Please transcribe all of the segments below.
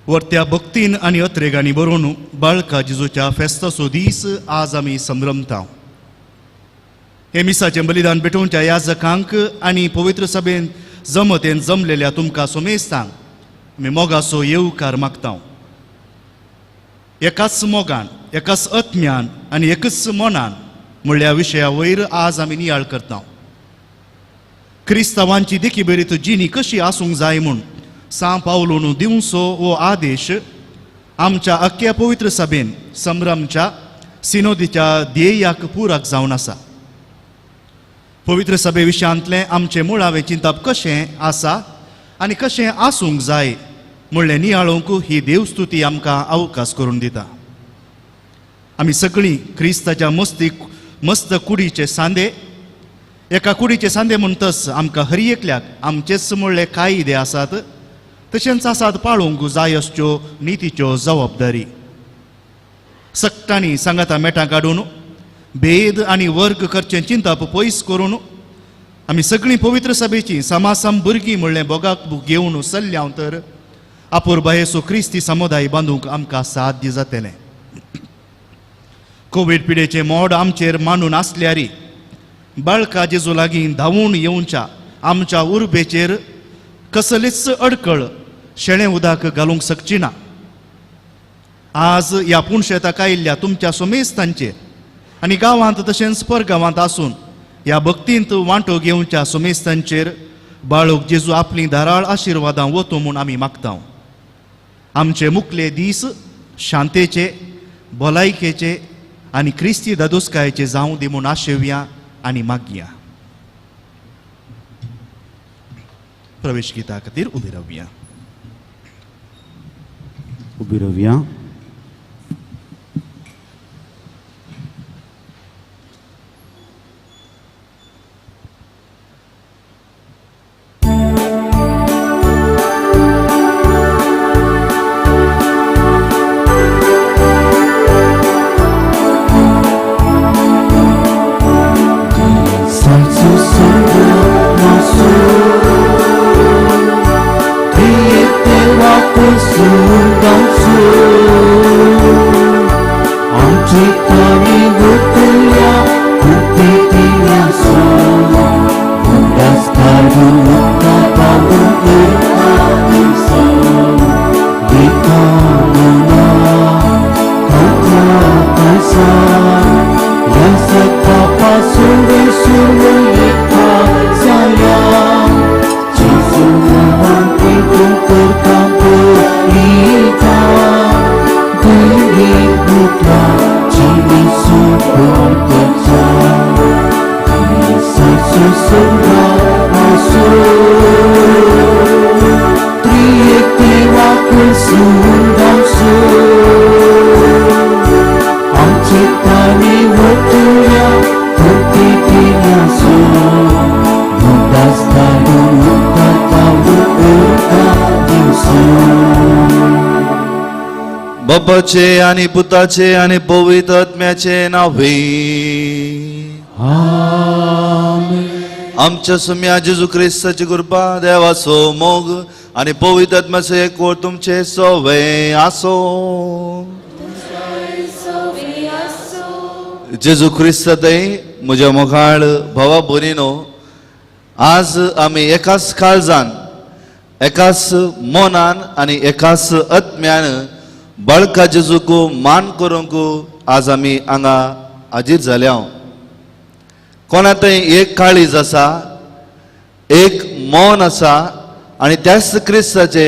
वरत्या भक्तीन आनी अत्रेगांनी बरोवन बाळका जेजूच्या फेस्ताचो दीस आज आमी संभ्रमता. हे मिसाचें बलिदान भेटोवच्या याजकांक आनी पवित्र सभेन जमतेन जमलेल्या तुमकां सोमेस्तांक आमी मोगाचो येवकार मागता. एकाच मोगान, एकाच आत्म्यान आनी एकच मनान म्हणल्या विशया वयर आज आमी नियाळ करता. क्रिस्तांवांची देखी बरी जिणी कशी आसूंक जाय म्हूण सां पावलून दिवचो हो आदेश आमच्या अख्ख्या पवित्र सभेन संभ्रमच्या सिनोदीच्या ध्येयाक पुरक जावन आसा. पवित्र सभे विशयांतलें आमचें मुळावें चिंतप कशें आसा आनी कशें आसूंक जाय म्हणलें नियाळूंक ही देवस्तुती आमकां अवकाश करून दिता. आमी सगळीं क्रिस्ताच्या मस्त कुडीचे सांदे, एका कुडीचे सांदे म्हणटच आमकां हर एकल्याक आमचेच म्हणले कायदे आसात, तशेंच आसात पाळूंक जाय असच्यो नितीच्यो जबाबदारी. सक्टांनी सांगाता मेटां काडून भेद आनी वर्ग करचें चिंतप पयस करून आमी सगळीं पवित्र सभेची समासम भुरगीं म्हणलें भोगाक घेवन सल्ल्याव तर आपुरबायेचो क्रिस्ती समुदाय बांदूंक आमकां साध्य जातलें. कोवीड पिडेचें मोड आमचेर मांडून आसल्यारी बाळका जेजू लागीं धांवून येवच्या आमच्या उर्बेचेर कसलीच अडकळ शेळें उदक घालूंक शकची ना. आज ह्या पुणशेताक आयिल्ल्या तुमच्या सोमेस्तांचेर आनी गांवांत तशेंच परगांवांत आसून ह्या भक्तींत वांटो घेवच्या सोमेस्तांचेर बाळूक जेजू आपलीं धाराळ आशिर्वादां वतू म्हूण आमी मागता. आमचे मुखले दीस शांतेचे, भलायकेचे आनी क्रिस्ती दादोसकायेचे जावं दी म्हूण आशेवया आनी मागया. प्रवेश गीता खातीर उबी रावया. उबी रावया. बापाचे आनी पुताचे आनी पवित्र आत्म्याचे नावे. आमच्या सुम्या जेजू क्रिस्ताची कृपा, देवाचो मोग आनी पवित्र आत्म्याचो एकवट तुमचे सवे आसो. जेजू क्रिस्तातय म्हज्या मोगाळ भावा भयणीनो, आज आमी एकाच काळजान, एकाच मनान आनी एकाच आत्म्यान बाळका जेजूक मान करूंक आज आमी हांगा हाजीर जाल्या. कोणा थंय एक काळीज आसा, एक मन आसा आनी त्याच क्रिस्ताचे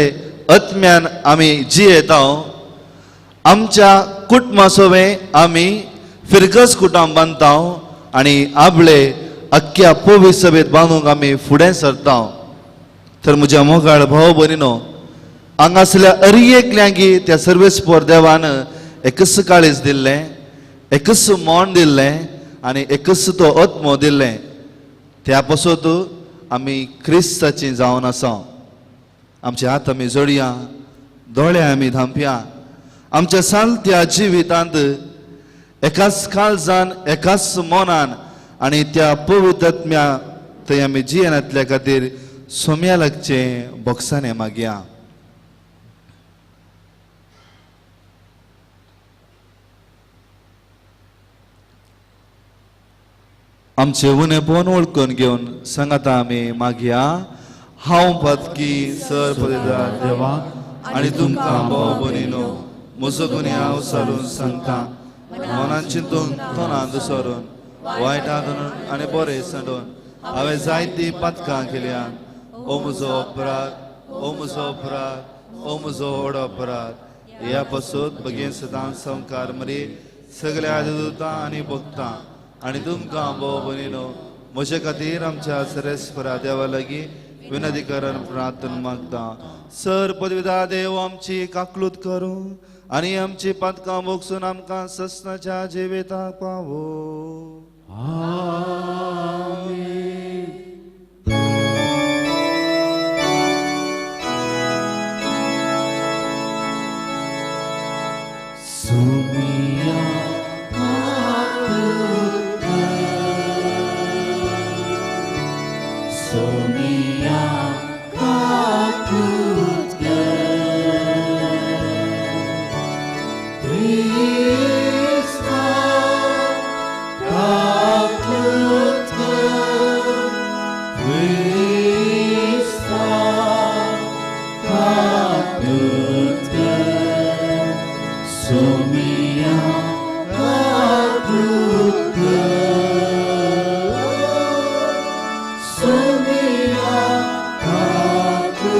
आत्म्यान आमी जियेता. आमच्या कुटुंबा सोवें आमी फिरगस कुटां बांदता आनी आपले अख्ख्या पवित्र सभेंत बांदूंक आमी फुडें सरता. तर म्हज्या मोगाळ भाव भयणीनो, हांगासल्या अरयेकल्यांकी त्या सर्वेस्पोर देवान एकच काळीज दिल्लें, एकच मन दिल्लें आनी एकच तो आत्मो दिल्लें. त्या पासत आमी क्रिस्ताची जावन आसा. आमचे हात आमी जोडया, दोळे आमी धांपया. आमच्या सालत्या जिवितांत एकाच काळजान, एकाच मनान आनी त्या पवित्र आत्म्या थंय आमी जियेनातल्या खातीर सोम्या लागचें बोक्साने मागया. आमचे उणेपण वळखून घेवन सांगाता आमी मागया. हांव पदकी सर पदवीदार देवा आनी तुमकां भाव भयणीनो म्हजो गुन्यांव सारून सांगता, मनान चिंतून तोंडान सरून वायटान आनी बरें सांडून हांवें जायतीं पातकां केल्या. ओ म्हजो अपराध, ओ म्हजो अपराध, ओ म्हजो व्हड अपराध. ह्या पासून बेगीन सदांच संवकार मरे सगळ्या दुतां आनी भक्तां आनी तुमकां भाव भयणीनो म्हजे खातीर आमच्या सरेस्परा देवा लागीं विनंती करून प्रार्थना मागता. सर पदवीदा देव आमची काकलूत करूं आनी आमची पातकां भोगसून आमकां ससनाच्या जिविताक पावो. आमेन. सुमिया सोमिया काकूत क्रिस्ता काकूत क्रिस्ता काकूत सोमिया काकूत सोमिया काकूत.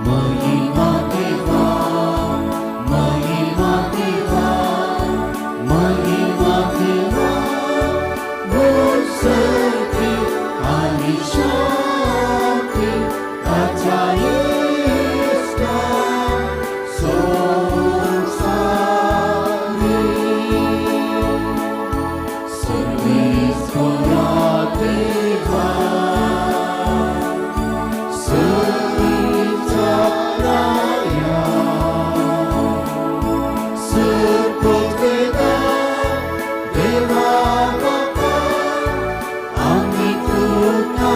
महिमा देवा, महिमा देवा, महिमा देवा, मोसती आणि शांती ताच्या इश्टा संसारी सर्वेस्परा देवा सरीचा राया सुपुत्रेदा देवा बापा आमी तुका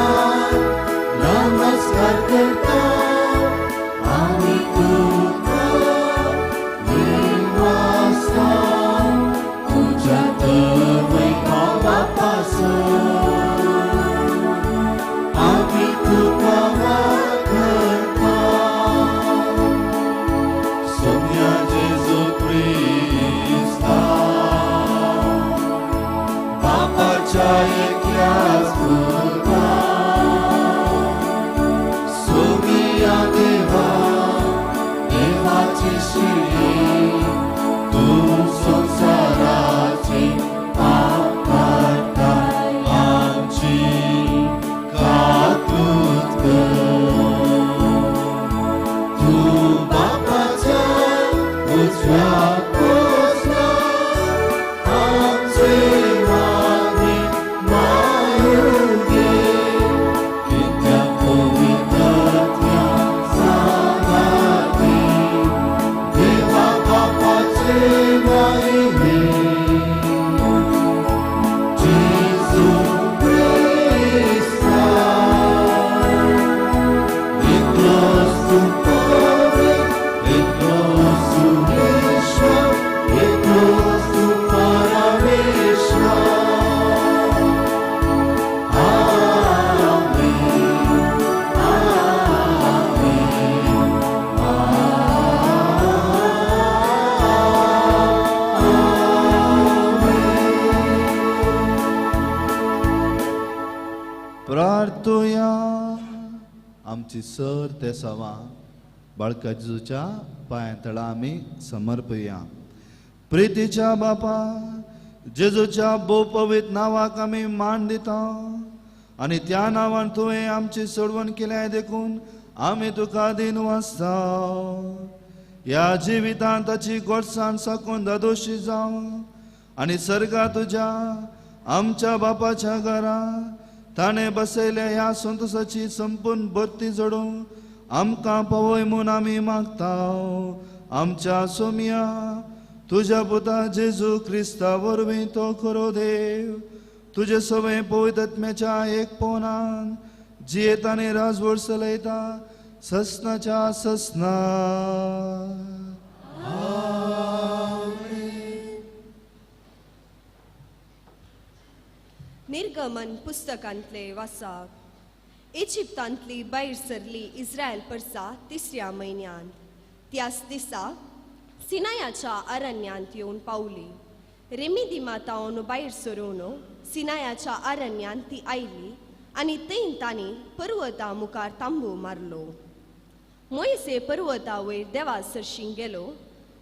नमस्कार करता, आमी तुका निवासता तुज्या तवय भावापासून आमी तुका वाखणता. सोम्या जेजू क्रिस्ता बापाच्या एकल्याच पुता सोमिया देवा देवाची शिडी तूं संवसाराची पाप काडटा आमची काकूत कर. तूं बापाच्या उजव्या बसला आमचे मागणें मागून घे. कित्या पवित्रत्या सांगाती देवा बापाचे महिमे जेजू क्रिस्ता एकलोच तूं पवित्र, एकलोच तूं ईश्वर, एकलोच तूं परमेश्वर. आमेन, आमेन, प्रार्थुया. आमची सर ते सवा बाळका जेजूच्या पांया तळा आमी समर्पया. प्रितीच्या बापा जेजूच्या भोव पवित्र नांवाक आमी मान दिता आनी त्या नांवान तुवें आमची सोडवण केल्या देखून आमी तुका दिन वाचता. ह्या जिवितांत ताची गोडसाण साकून दादोशी जावं आनी सर्गा तुज्या आमच्या बापाच्या घरा ताणें बसयल्या ह्या संतोशाची संपूर्ण भरती जोडूं आमकां पावय म्हूण आमी मागता. आमच्या सोमिया तुज्या पुता जेजू क्रिस्ता वरवीं तो खरो देव तुजे सवय पवित्र आत्म्याच्या एक पोनान जियेता आनी राजवट चलयता ससनाच्या ससना. निर्गमन पुस्तकांतले वासाक. इजिप्तांतली भायर सरली इस्रायल परसा तिसऱ्या म्हयन्यांत त्याच दिसा सिनायाच्या अरण्यांत येवन पावली. रेमिदिमा तावन भायर सरून सिनायाच्या अरण्यांत ती आयली आनी थंय तांणी पर्वता मुखार तांबू मारलो. मोयसे पर्वता वयर देवा सरशीं गेलो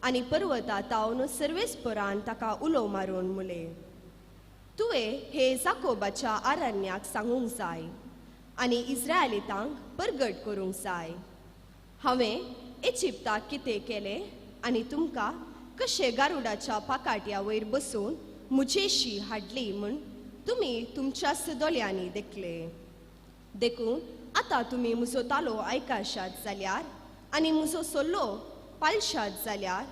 आनी पर्वता तावन सर्वेस्परान ताका उलो मारून मुले, तुवें हे जाकोबाच्या आरण्याक सांगूंक जाय आनी इस्रायलितांक परगट करूंक जाय. हांवें इजिप्ताक कितें केलें आनी तुमकां कशें गारुडाच्या पाकाट्या वयर बसून म्हजेशी हाडली म्हूण तुमी तुमच्याच दोळ्यांनी देखले. देखून आतां तुमी म्हजो तालो आयकशात जाल्यार आनी म्हजो सल्लो पाळशात जाल्यार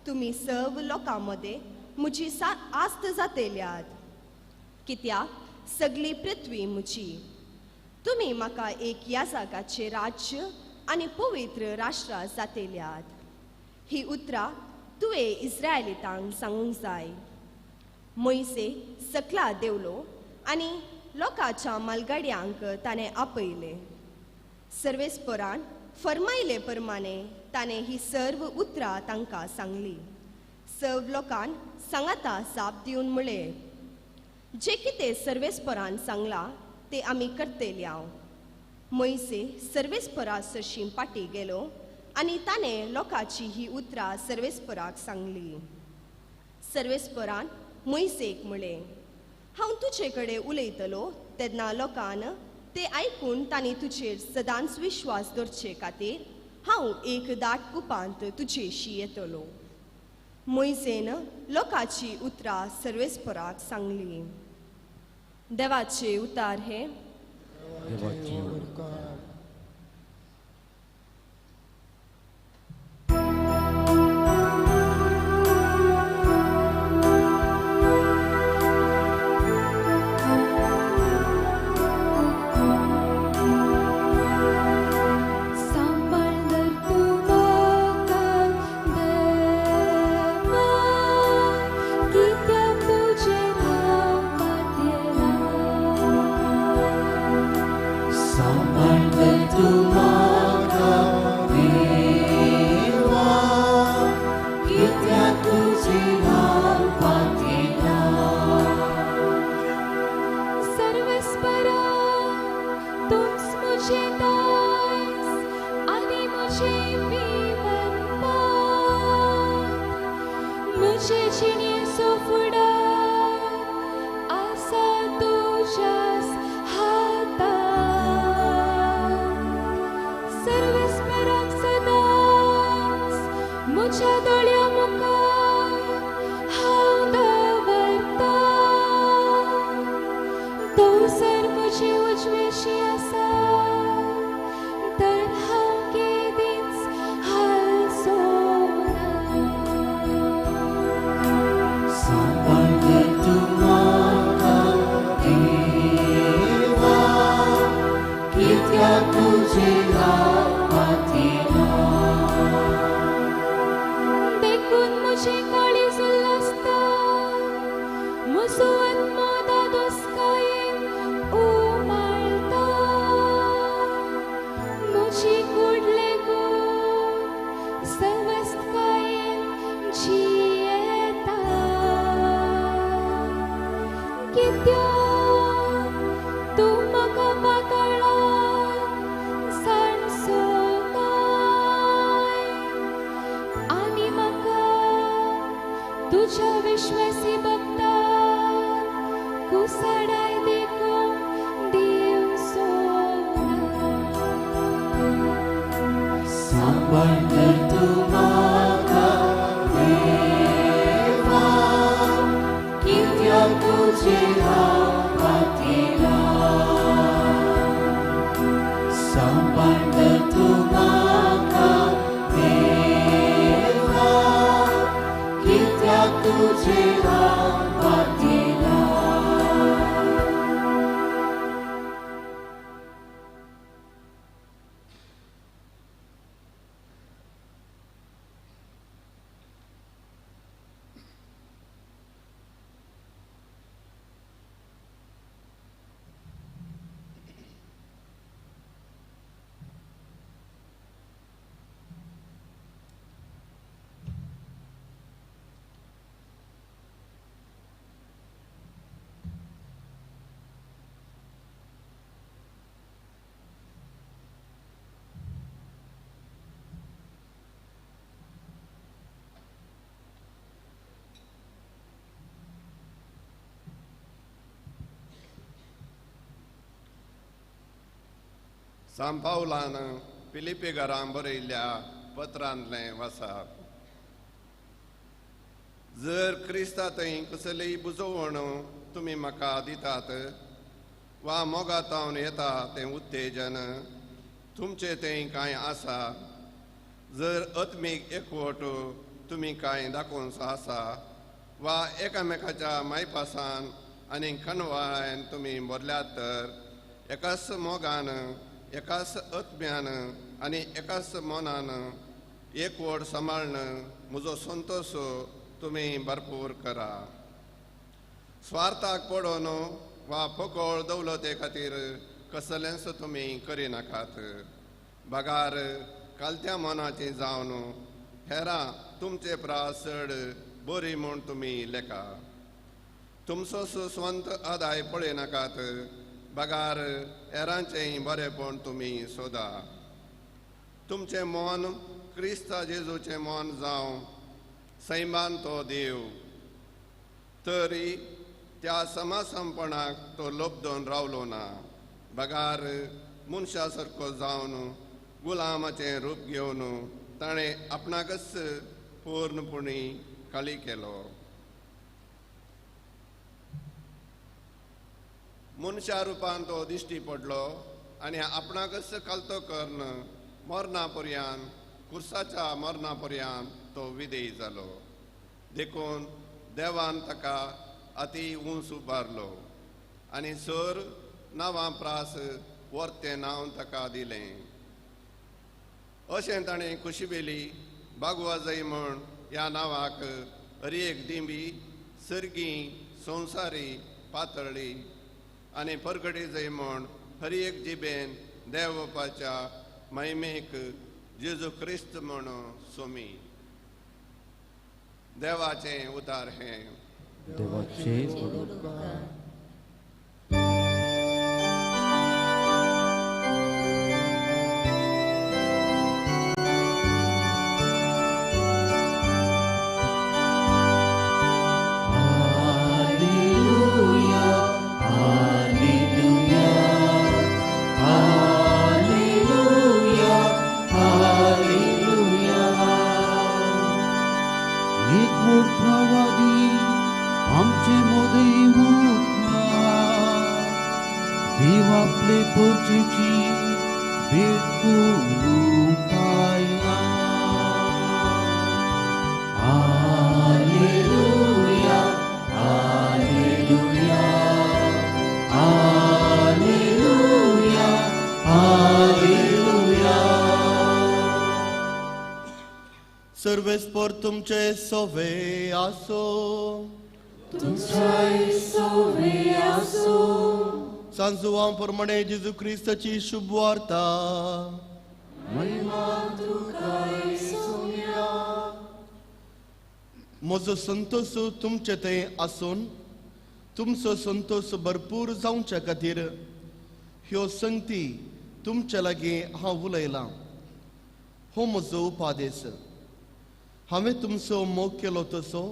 तुमी सर्व लोकां मदें म्हजी आस्त जातेल्यात, कित्याक सगळी पृथ्वी म्हजी. तुमी म्हाका एक याजागाचें राज्य आनी पवित्र राष्ट्रां जातेल्यात. ही उतरां तुवें इस्रायलितांक सांगूंक जाय. मोयसे सकला देवलो आनी लोकांच्या मालगाड्यांक ताणें आपयले. सर्वेस्परान फर्मायले प्रमाणे ताणें ही सर्व उतरां तांकां सांगली. सर्व लोकान सांगाता जाप दिवन म्हळें, जें कितें सर्वेस्परान सांगलां तें आमी करतले. मोयसे सर्वेस्परा सरशीं फाटीं गेलो आनी ताणें लोकांची ही उतरां सर्वेस्पराक सांगली. सर्वेस्परान मोयसेक म्हळें, हांव तुजे कडेन उलयतलो तेन्ना लोकान ते आयकून तांणी तुजेर सदांच विश्वास दवरचे खातीर हांव एक दाट कुपांत तुजेशी येतलो. मोयसेन लोकांची उतरां सर्वेस्पराक सांगली. देवाचे उतार हे. तुझे हांव पातयेलां. सांत पावलान फिलिपी घरां बरयल्ल्या पत्रांतलें वाचप. जर क्रिस्ता थंय कसलीय बुजवण तुमी म्हाका दितात वा मोगातावन येता तें उत्तेजन तुमचें थंय कांय आसा, जर आत्मीक एकवट तुमी कांय दाखोवचो आसा वा एकामेकाच्या मायपासान आनी खणवाळ्यान तुमी भरल्यात तर एकाच मोगान, एकाच आत्म्यान आनी एकाच मनान एकवट सांबाळ्न म्हजो संतोश तुमी भरपूर करा. स्वार्थाक पडोन वा फकळ दौलते खातीर कसलेंच तुमी करिनाकात, बगार कालत्या मनाची जावन हेरां तुमचे प्रास चड बरी म्हूण तुमी लेखा. तुमचो स्वंत आदाय पळयनाकात, बगार हेरांचेंय बरेंपण तुमी सोदा. तुमचें मन क्रिस्ता जेजूचें मन जावं, सैमान तो देव, तरी त्या समासमपणाक तो लोबदोन रावलो ना, बगार मनशा सारको जावन गुलामाचें रूप घेवन ताणें आपणाकच पूर्णपणी खाली केलो. मनशा रुपान तो दिश्टी पडलो आनी आपणाकच खालतो करून मरणा पर्यंत, कुर्साच्या मरणा पर्यंत तो विधेयी जालो. देखून देवान ताका अती उंच उबारलो आनी सर नांवां प्रास वर्तें नांव ताका दिलें. अशें ताणें कुशिबेली बागवाजय म्हूण ह्या नांवाक हर एक दिंबी सर्गी संवसारी पातळ्ळी आनी परगटी जय म्हूण हर एक जिबेन देवपाच्या महिमेक जेजू क्रिस्त म्हूण सोमी. देवाचें उतार हें. देवाचें उपकार. सर्वेस्पर तुमचे सोवे आसो. तुमचे सोवे आसो. सांजुवां प्रमाणे जेजू क्रिस्ताची शुभ वार्ता. महिमा तुका सोम्या. म्हजो संतोश तुमचे थंय आसून तुमचो संतोश भरपूर जावच्या खातीर ह्यो संगती तुमचे लागीं हांव उलयलां. हो म्हजो उपादेश. हांवें तुमचो मोग केलो तसो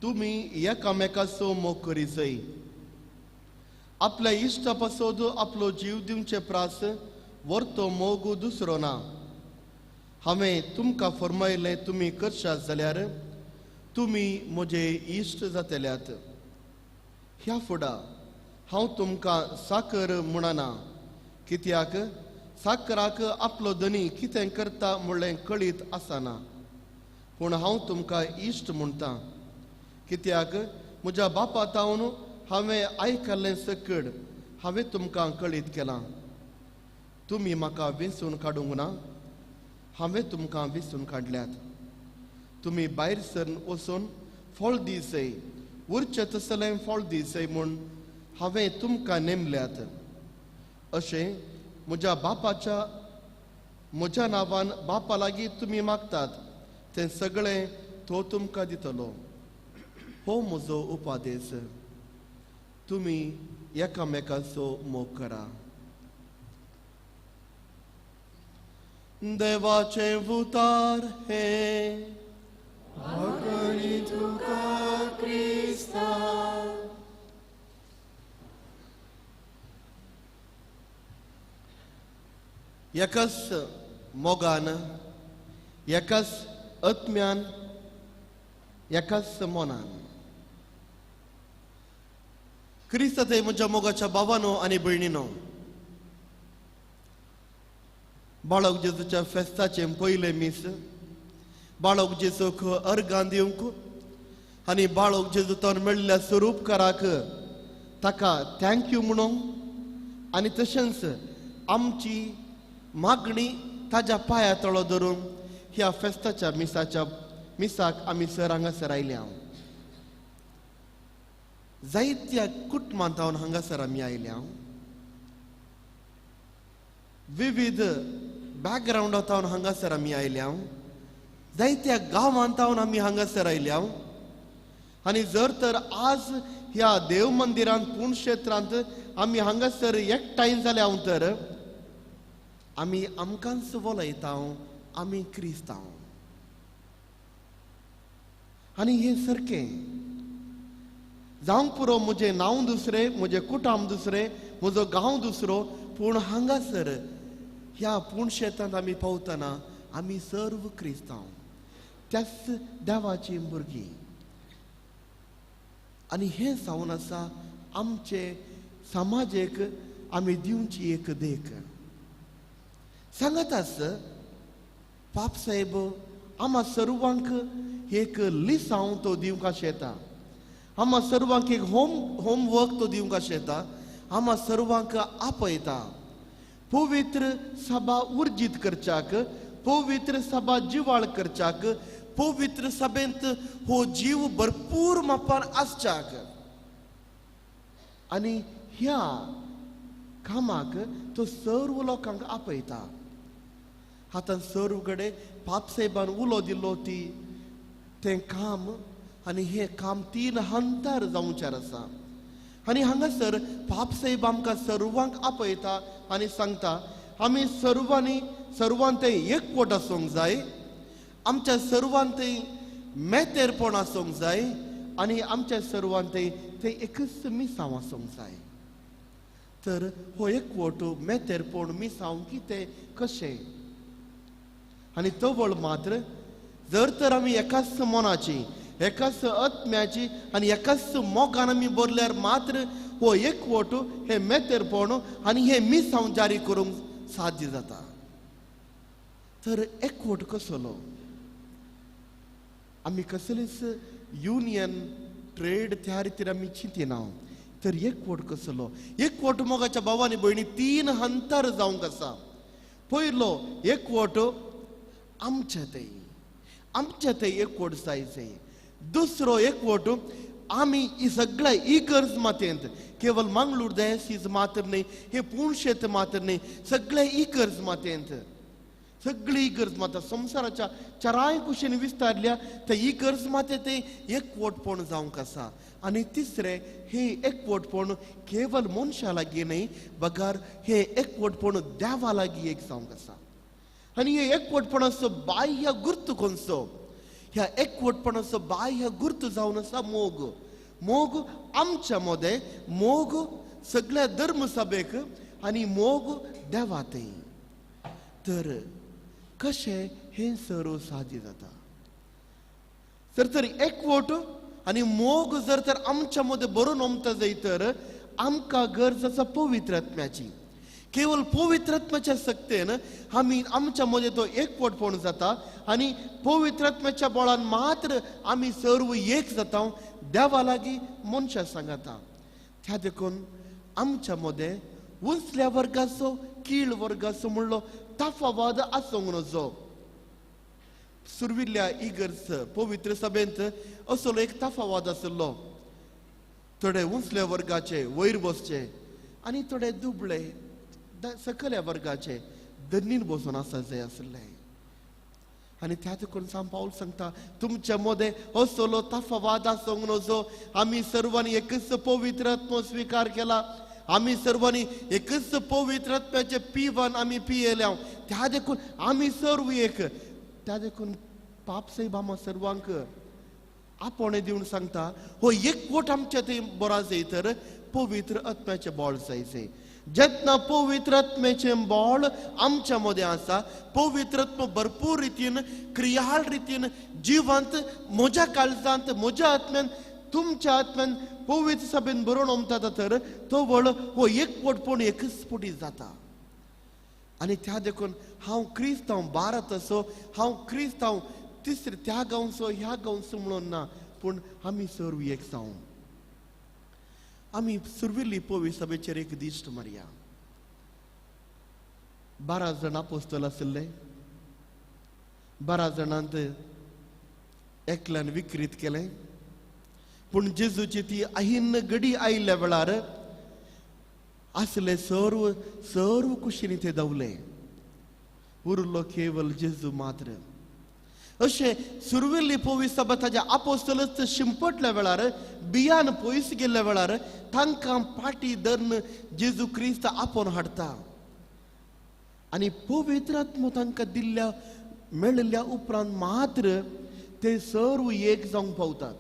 तुमी एकामेकाचो मोग करी जाय. आपल्या इश्टा पासत आपलो जीव दिवचे प्रास वर्तो मोग दुसरो ना. हांवें तुमकां फर्मायलें तुमी करशात जाल्यार तुमी म्हजे इश्ट जातल्यात. ह्या फुडा हांव तुमकां साकर म्हणना, कित्याक साकराक आपलो धनी कितें करता म्हणलें कळीत आसना, पूण हांव तुमकां इश्ट म्हणटा, कित्याक म्हज्या बापा तावन हांवें आयकल्लें सकड हांवें तुमकां कळीत केलां. तुमी म्हाका वेंचून काडूंक ना, हांवें तुमकां वेंचून काडल्यात. तुमी भायर सरन वचून फळ दिसय, उरचें तसलें फळ दिसय म्हूण हांवें तुमकां नेमल्यात. अशें म्हज्या बापाच्या म्हज्या नांवान बापा लागीं तुमी मागतात तें सगळें तो तुमकां दितलो. हो म्हजो उपादेश. तुमी एकामेकाचो मोग करा. देवाचें उतार हें. आकणी तुका क्रिस्ता. एकाच मोगान, एकाच आत्म्यान, एकाच मनान. क्रिस्तांत म्हज्या मोगाच्या भावानो आनी भयणीनो, बाळक जेजूच्या फेस्ताचें पयलें मीस बाळक जेजूक अर्गां दिवंक आनी बाळक जेजूतून मेळिल्ल्या स्वरूपकाराक ताका thank you म्हणूंक आनी तशेंच आमची मागणी ताज्या पांया तळो धरून ह्या फेस्ताच्या मिसाच्या मिसाक आमी सर हांगासर आयल्या. जायत्या कुटुंबांत हांगासर आमी आयल्या, विविध बॅकग्रावंडांत हांगासर आमी आयल्या, जायत्या गांवांत आमी हांगासर आयल्या. आनी जर तर आज ह्या देव मंदिरांत पुणक्षेत्रांत आमी हांगासर एकठांय जाल्या तर आमी आमकांच वलयता, आमी क्रिस्तांव. आनी हें सारकें जावंक पुरो, म्हजें नांव दुसरें, म्हजें कुटुंब दुसरें, म्हजो गांव दुसरो, पूण हांगासर ह्या पुणशेतांत आमी पावतना आमी सर्व क्रिस्तांव, त्याच देवाची भुरगीं. आनी हें जावन आसा आमचे समाजेक आमी दिवची एक देख. सांगत आस पाप साहेब आमा सर्वांक एक लिसांव तो दिवंक आशेता, आमा सर्वांक एक होमवर्क तो दिवंक आशेता, आमा सर्वांक आपयता पवित्र सभा उर्जीत करच्याक, पवित्र सभा जिवाळ करच्याक, पवित्र सभेंत हो जीव भरपूर मापान आसच्याक. आनी ह्या कामाक तो सर्व लोकांक आपयता. आतां सर्व कडेन पापसाहेबान उलो दिल्लो ती तें काम आनी हें काम तीन हंतार जावच्यार आसा. आनी हांगासर पापसाहेब आमकां सर्वांक आपयता आनी सांगता आमी सर्वांनी सर्वांत एकवट आसूंक जाय, आमच्या सर्वांत मेतेरपण आसूंक जाय आनी आमच्या सर्वांत तें एकच मिसांव आसूंक जाय. तर हो एकवट, मेतेरपण, मिसांव कितें कशें? आनी तवळ मात्र जर तर आमी एकाच मनाची, एकाच आत्म्याची आनी एकाच मोगान आमी भरल्यार मात्र हो एकवट, हे मेतेरपण आनी हे मिसांव जारी करूंक साध्य जाता. तर एकवट कसलो? आमी कसलेच युनियन ट्रेड त्या रितीन आमी चिंतिना. तर एकवट कसलो? एकवट मोगाच्या भावानी भयणी तीन हंतार जावंक आसा. पयलो एकवट आमच्या थंय, आमच्या थंय एकवट जाय जाय. दुसरो एकवट आमी ही सगळ्या इगर्ज मातेंत, केवल मंगळूर दयासीज मात्र न्हय, हे पुणशेत मात्र न्हय, सगळ्या इगर्ज मातेंत, सगळी इगर्ज माता संवसाराच्या चाराय कुशीन विस्तारल्या त्या इगर्ज माते ते एकवटपण जावंक आसा. आनी तिसरें, हे एकवटपण केवल मनशा लागीं न्हय बगर हे एकवटपण देवा लागीं एक जावंक आसा. आनी हे एकवटपणाचो बाह्य गुर्त कोणसो? ह्या एकवटपणाचो बाह्य गुर्त जावन आसा मोग. मोग आमच्या मदें, मोग सगळ्या धर्मसभेक आनी मोग देवा थंय. तर कशें हें सर्व साध्य जाता? जर तर एकवट आनी मोग जर तर आमच्या मदें बरोवन ओमता जाय तर आमकां गरज आसा पवित्र आत्म्याची. केवल पवित्र आत्म्याच्या सक्तेन आमी आमच्या मदें तो एकवटपण जाता आनी पवित्र आत्म्याच्या बळान मात्र आमी सर्व एक जाता, देवा लागीं मनशां सांगता. त्या देखून आमच्या मदें उंचल्या वर्गाचो कीळ वर्गाचो म्हणलो तफावत आसूंक नजो. सुर्विल्ल्या इगर्ज पवित्र सभेंत असलो एक तफावत आशिल्लो. थोडे उंचल्या वर्गाचे वयर बसचे आनी थोडे दुबळे सकल्या वर्गाचे दर्नीर बसून आसा जाय आशिल्ले. आनी त्या देखून सांत पावल सांगता तुमच्या मदें असलो तफावत आसूंक नजो. आमी सर्वांनी एकच पवित्र आत्मो स्विकार केला, आमी सर्वांनी एकच पवित्र आत्म्याचें पिवन आमी पियेल्या, त्या देखून आमी सर्व एक. त्या देखून पापसाहेब आमा सर्वांक आपोवणें दिवन सांगता हो एकवट आमच्या थंय बरो जाय तर पवित्र आत्म्याचें बळ जाय जाय. जेन्ना पवित्र आत्म्याचें बळ आमच्या मदें आसा, पवित्र आत्मो भरपूर रितीन क्रियाळ रितीन जिवंत म्हज्या काळजांत, म्हज्या आत्म्यान, तुमच्या आत्म्यान पवित्र सभेन बरोवन ओमता तर तो वळ हो एकवटपण एकच पुटी जाता. आनी त्या देखून हांव क्रिस्तांव भारत असो, हांव क्रिस्तांव तिसरे त्या गांवचो ह्या गांवचो म्हणून ना, पूण आमी सर्व एक जावं. आमी सुर्विल्ली पवित्र सभेचेर एक दिश्ट मारया. 12 जाण आपोस्तल आशिल्ले, 12 जाणांत एकल्यान विक्रीत केलें, पूण जेजूची ती अहिन्न घडी आयिल्ल्या वेळार आसले सर्व सर्व कुशींनी ते धांवले, उरलो केवल जेजू मात्र. अशें सुर्विल्ली पवित्र सभा ताज्या आपोस्तलच शिंपटल्या वेळार, बियान पयस गेल्ल्या वेळार तांकां पाटी धरून जेजू क्रिस्त आपोवन हाडटा आनी पवित्र आत्मो तांकां दिल्ल्या मेळिल्ल्या उपरांत मात्र ते सर्व एक जावंक पावतात.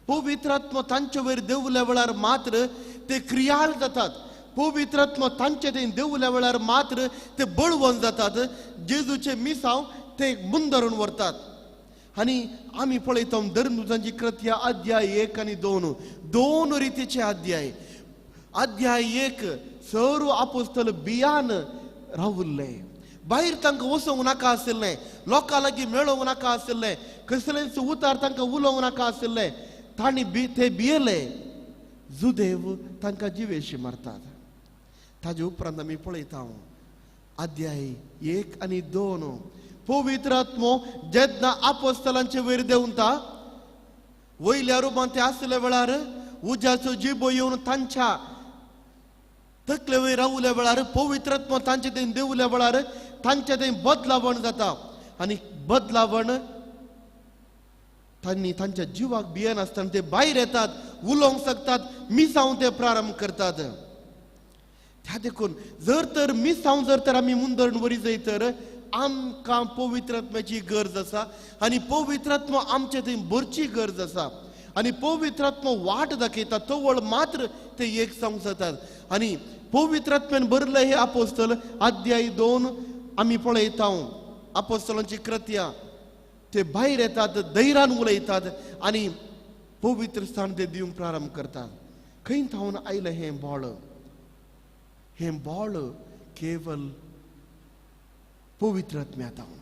पवित्र आत्मो तांचे वयर देंवल्या वेळार मात्र ते क्रियाळ जातात. पवित्र आत्मो तांचे ते देंवल्या वेळार मात्र ते बळवंत जातात. जेजूचे मिसांव ते मुंदरून व्हरतात. आनी आमी पळयता धर्मदूतांची कृत्या अध्याय 1 आनी 2, दोन रितीचे अध्याय. अध्याय 1 सर्व आपोस्तल बियान रावल्ले, भायर तांकां वचोंक नाका आशिल्लें, लोकां लागीं मेळोवंक नाका आशिल्लें, कसलेंच उतार तांकां उलोवंक नाका आशिल्लें. तांणी ते भियेले, जुदेव तांकां जिवेशी मारतात. ताजे उपरांत आमी पळयता अध्याय 1 आनी 2 पवित्र आत्मो जेन्ना आपोस्तलांचे वयर देंवता, वयल्या रुपान ते आसल्या वेळार उज्याचो जिबो येवन तांच्या तकले वयर रावल्या वेळार, पवित्र आत्मो तांचे थंय देंवल्या वेळार तांचे थंय बदलावण जाता. आनी बदलावण तांणी तांच्या जिवाक भियेनासतना ते भायर येतात, उलोवंक शकतात, मिसांव ते प्रारंभ करतात. त्या देखून जर तर मिसांव जर तर आमी मुंदरण वरी जाय तर आमकां पवित्र आत्म्याची गरज आसा आनी पवित्र आत्मो आमचे थंय भरची गरज आसा. आनी पवित्र आत्मो वाट दाखयता, तवळ मात्र ते एक जावंक जातात. आनी पवित्र आत्म्यान भरले हे आपोस्तल अध्याय 2 आमी पळयता आपोस्तलांची कृत्या, ते भायर येतात, धैर्यान उलयतात आनी पवित्र स्थान ते दिवंक प्रारंभ करतात. खंय थावन आयलें हें बळ? हें बळ केवल पवित्र आत्म्या थावन.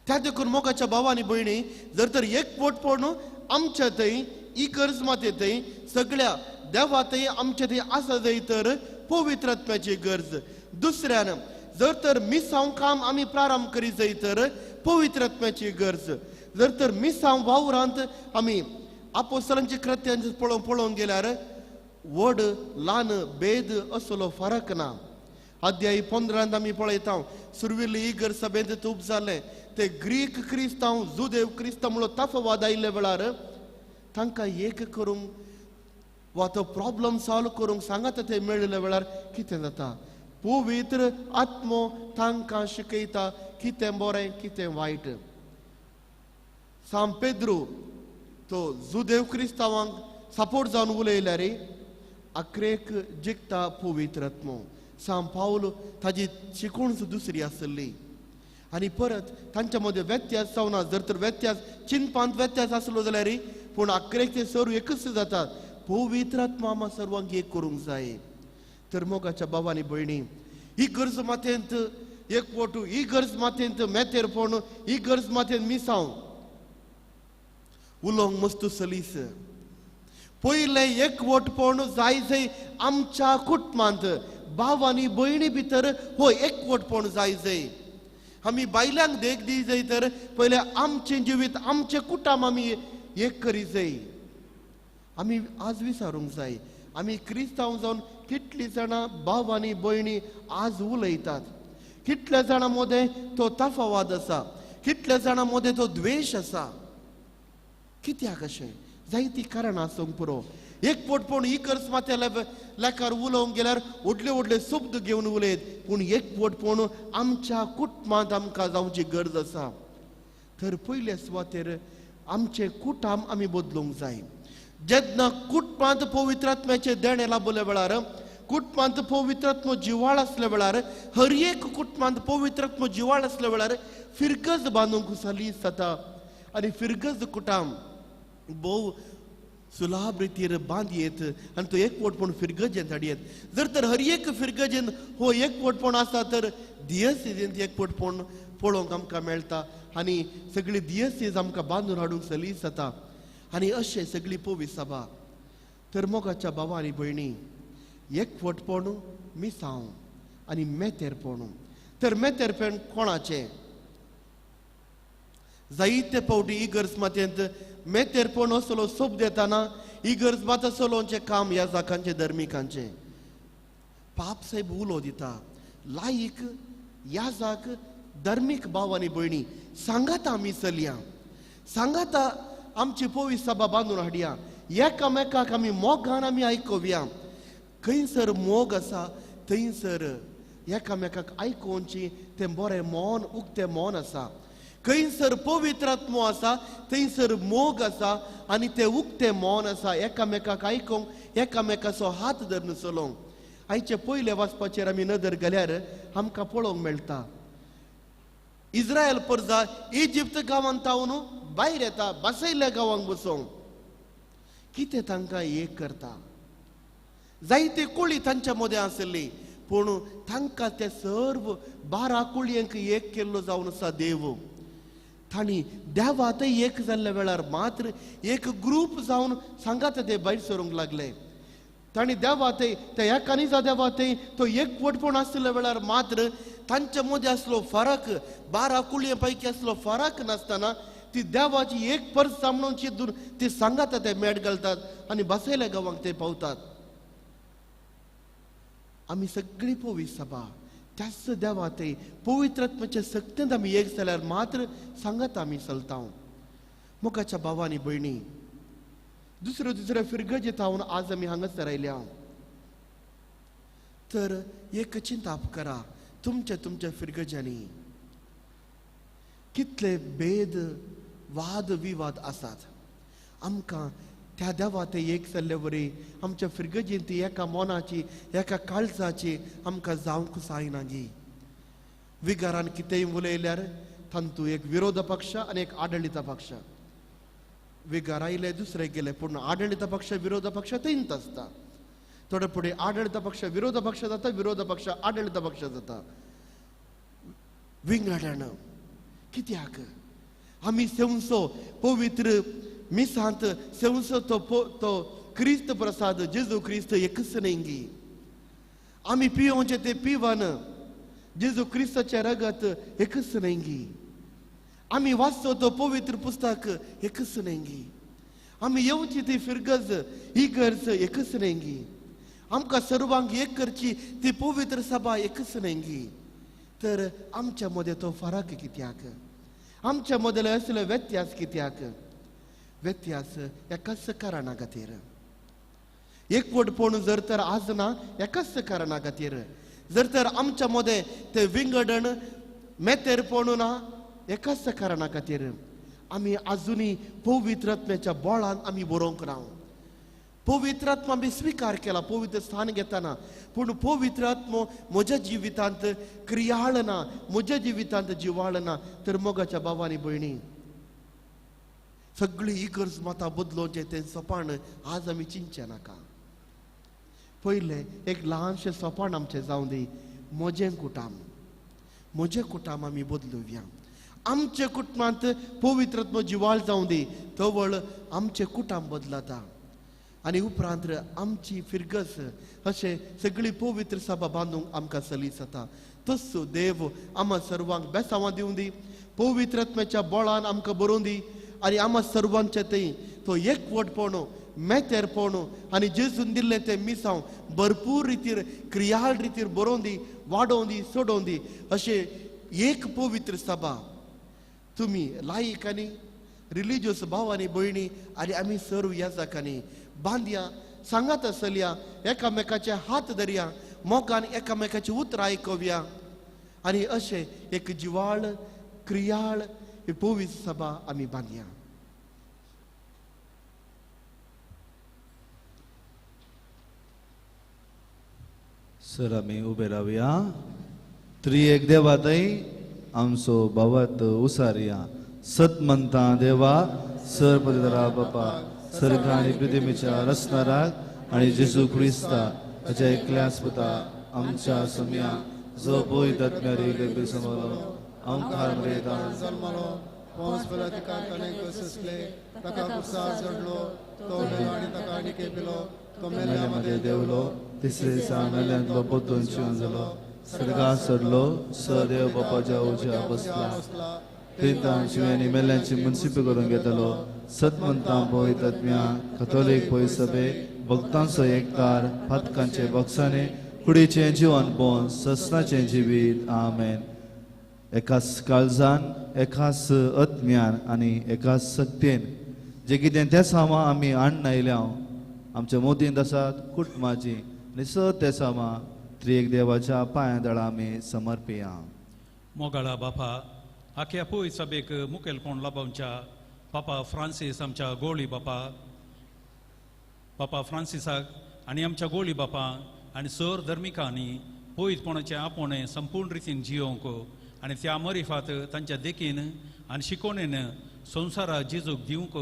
त्या देखून मोगाच्या भावा आनी भयणी, जर तर एकवटपण आमच्या थंय इगर्ज माते थंय सगळ्या देवा थंय आमच्या थंय आसा जाय तर पवित्र आत्म्याची गरज. दुसऱ्यान जर तर मिसांव काम आमी प्रारंभ करी जाय तर पवित्र आत्म्याची गरज. जर तर मिसांव वावरांत आमी आपोस्तलांची कृत्यांचे पळोवंक गेल्यार व्हड ल्हान भेद असलो फरक ना. अध्याय 15 आमी पळयता सुर्विल्ली इगर्ज सभेंत तूप जालें, ते ग्रीक क्रिस्तांव जुदेव क्रिस्तांव म्हणलो तफवाद आयिल्ल्या वेळार तांकां एक करूंक वा तो प्रॉब्लम सॉल्व करूंक सांगात ते मेळिल्ल्या वेळार कितें जाता, पवित्र आत्मो तांकां शिकयता कितें बरें कितें वायट. सांत पेद्रू तो जुदेव क्रिस्तांवांक सपोर्ट जावन उलयल्यार अक्रेक जिखता पवित्र आत्मो. सांत पावल ताजी शिकवण दुसरी आसली आनी परत तांच्या मदें व्यत्यास जावना. जर तर व्यत्यास चिंतपांत व्यत्यास आसलो जाल्यार पूण अक्रेक ते सर्व एकच जातात. पवित्र आत्मा आमकां सर्वांक एक करूंक जाय. तर मोगाच्या भावा आनी भयणी, ही गरज माथेंत एकवट, ही गरज माथेंत मेतेरपण, ही गरज माथेंत मिसांव उलोवंक मस्त सलीस. पयलें एकवटपण जाय जाय आमच्या कुटुंबांत, भाव आनी भयणी भितर हो एकवटपण जाय जाय. आमी बायलांक देख दी जाय तर पयलें आमचें जिवीत आमचें कुटुंब आमी एक करी जाय. आमी आज विचारूंक जाय आमी क्रिस्तांव जावन कितलीं जाणां भाव आनी भयणी आज उलयतात, कितल्या जाणां मदें तो तफावत आसा, कितल्या जाणां मदें तो द्वेश आसा. कित्याक अशें? जायतीं कारणां आसूंक पुरो. एकवटपण इगर्ज माथ्या लेखार उलोवंक गेल्यार व्हडले व्हडले शब्द घेवन उलयत, पूण एकवटपण आमच्या कुटुंबांत आमकां जावची गरज आसा. तर पयले सुवातेर आमचें कुटुंब आमी बदलूंक जाय. जेन्ना कुटुंबांत पवित्र आत्म्याचें देणें लाभल्या वेळार, कुटुंबांत पवित्रात्मो जिवाळ आसल्या वेळार, हर एक कुटुंबांत पवित्रात्मो जिवाळ आसल्या वेळार फिरगज बांदूंक सलीस जाता आनी फिरगज कुटाम भोव सुलाभ रितीर बांदयेत आनी तो एकवटपण फिरगजेन हाडयेत. जर तर हर एक फिरगजेन हो एकवटपण आसा तर दियसीजेंत एकवटपण पळोवंक आमकां मेळटा आनी सगळी दियसीज आमकां बांदून हाडूंक सलीस जाता आनी अशें सगळी पवी सभा. तर मोगाच्या भावा आनी भयणी, एकवटपण मिसांव आनी मेतेरपण. तर मेतेरपण कोणाचें? जायते फावटी इगर्ज मातयेंत मेतेरपण असलो सोब दितना इगर्ज मात असलोचें काम ह्या जाकांचें धर्मिकांचें. पाप साहेब उलो दिता लायक याजाक धर्मीक भाव आनी भयणी सांगाता आमी चलया, सांगाता आमची पवी सभा बांदून हाडया, एकामेकाक आमी मोगान आमी आयकोवया. खंयसर मोग आसा थंयसर एकामेकाक आयकोवची तें बरें मन, उक्तें मन आसा. खंयसर पवित्रात्मो आसा थंयसर मोग आसा आनी तें उक्तें मन आसा एकामेकाक आयकोंक, एकामेकाचो हात धरून चलोवंक. आयचे पयले वाचपाचेर आमी नदर घाल्यार आमकां पळोवंक मेळटा इस्रायल परजा इजिप्त गांवांत तावन भायर येता बसयल्ल्या गांवांक बसोवंक. कितें तांकां एक करता? जायते कोळी तांच्या मदें आसली पूण तांकां ते सर्व 12 कोळयांक एक केल्लो जावन आसा देव. तांणी देवा थंय एक जाल्ल्या वेळार मात्र एक ग्रूप जावन सांगात ते भायर सरूंक लागले. तांणी देवा थंय त्या एकानिजा देवा थंय तो एकवटपण आसल्या वेळार मात्र तांच्या मदें आसलो फरक, 12 कुळये पैकी आसलो फरक नासतना ती देवाची एक परस म्हणून चिंतून ती सांगात ते मेट घालतात आनी बसयल्या गांवांक ते पावतात. आमी सगळी पवी सभा त्याच देवा थंय पवित्रात्माच्या सक्तेंत आमी एक जाल्यार मात्र सांगात आमी चलता. मोगाच्या भावा आनी भयणी, दुसऱ्यो दुसऱ्या फिरगजेत हांव आज आमी हांगासर आयल्या. तर एक चिंताप करा तुमच्या तुमच्या फिरगजांनी कितले भेद वाद विवाद आसात. आमकां त्या देवा ते एक जाल्ले वरी आमच्या फिरगजेंत ती एका मनाची एका काळजाची आमकां जावंक जायना गी. विगारान कितेंय उलयल्यार तांतू एक विरोध पक्ष आनी एक आडळिता पक्ष. विगार आयले दुसरे गेले पूण आडळिता पक्ष विरोध पक्ष थंयच आसता. थोडे फुडें आडळिता पक्ष विरोध पक्ष जाता, विरोध पक्ष आडळिता पक्ष जाता. विंगडण कित्याक? आमी सेवसो पवित्र मिसांत सेवसो तो तो क्रिस्त प्रसाद जेजू क्रिस्त एकच न्ही. आमी पियोवचें तें पिवन जेजू क्रिस्ताचें रगत एकच न्ही. आमी वाचतो तो पवित्र पुस्तक एकच न्ही. आमी येवची ती फिरगज इगर्ज एकच न्ही. आमकां सर्वांक एक करची ती पवित्र सभा एकच न्ही. तर आमच्या मदें तो फरक कित्याक? आमच्या मदले असले व्यत्यास कित्याक? व्यत्यास एकाच कारणा खातीर. एकवटपण जर तर आज ना एकाच कारणा खातीर. जर तर आमच्या मदें ते विंगडण मेतेरपण ना एकाच कारणा खातीर. आमी आजुनी पवित्रात्म्याच्या बळान आमी बरोवंक ना. पवित्रात्मा आमी स्विकार केला पवित्र स्थान घेतना, पूण पवित्रात्मो म्हज्या जिवितांत क्रियाळ ना, म्हज्या जिवितांत जिवाळ ना. तर मोगाच्या भावा आनी भयणी, सगळी इगर्ज माता बदलोवचें तें सोपान आज आमी चिंतचें नाका. पयलें एक ल्हानशें सोपान आमचें जावं दी, म्हजें कुटाम, म्हजें कुटाम आमी बदलुया. आमच्या कुटुंबांत पवित्रात्मो जिवाळ जावं दी, तवळ आमचें कुटाम बदलता आनी उपरांत आमची फिरगस अशें सगळी पवित्र सभा बांदूंक आमकां सलीस जाता. तसो देव आमा सर्वांक बेसांवां दिवं दी, पवित्रात्म्याच्या बळान आमकां बरोवं दी आनी आमा सर्वांचे थंय तो एकवटपण मेतेरपण आनी जेजून दिल्लें तें मिसांव भरपूर रितीर क्रियाळ रितीर बरोवं दी, वाडोवं दी, सोडोवं दी. अशें एक पवित्र सभा तुमी लायक आनी रिलिजियस भाव आनी भयणी आनी आमी सर्व ह्या जाकांनी बांदया, सांगात चलया, एकामेकाचे हात धरया, मोगान एकामेकाची उतरां आयकोवया आनी अशें एक जिवाळ क्रियाळ पवित्र सभा आमी बांदया. सर आमी उबे रावया. त्रिएक देवा थंय आमचो भावार्थ उसारया. सत म्हणटा देवा सर पवित्र बापा सर्ग आनी पृथ्वीच्या रचणाराक आनी जेजू क्रिस्ता ताच्या एकल्याच पुता आमच्या सम्या जो पवित्र आत्म्यारी गर्भी समलो आमखार मरेतान जल्मलो पोंस पिलातिका ताणें कसले ताका कुर्सार चडलो तो मेलो आनी ताका आनी केपिलो तो मेल्या मदें देवलो तिसरे दिसा मेल्यांतलो परतून जिवन जालो स्वर्गात चडलो सदेव बापाच्या उजव्या बसला थंय शिव्यांनी मेल्यांची मुन्सिपी करून घेतलो. सतमंतां पवित्र आत्म्या कथोलीक पवित्र सभे भक्तांचो एकतार पातकांचे बक्षाने कुडीचें जिवन पोवन ससनाचें जिवीत. आमेन. एकाच काळजान एकाच आत्म्यान आनी एकाच शक्तेन जे कितें त्या सामा आमी हाडून आयल्या आमच्या मोतींत आसात कुटुंबाची आनी सत त्या सामा त्रिएक देवाच्या पांया दळा आमी समर्पिया. मोगाळा बापा आख्या पय सभेक मुखेलपण लाभोवच्या पापा फ्रांसीस आमच्या गोळी बापा पापा फ्रांसिसाक आनी आमच्या गोळी बापा आनी सर धर्मिकांनी पयतपणाचें आपोवणें संपूर्ण रितीन जियोवंक आनी त्या मरिफात तांच्या देखीन आनी शिकोवणेन संवसारा जेजूक दिवंक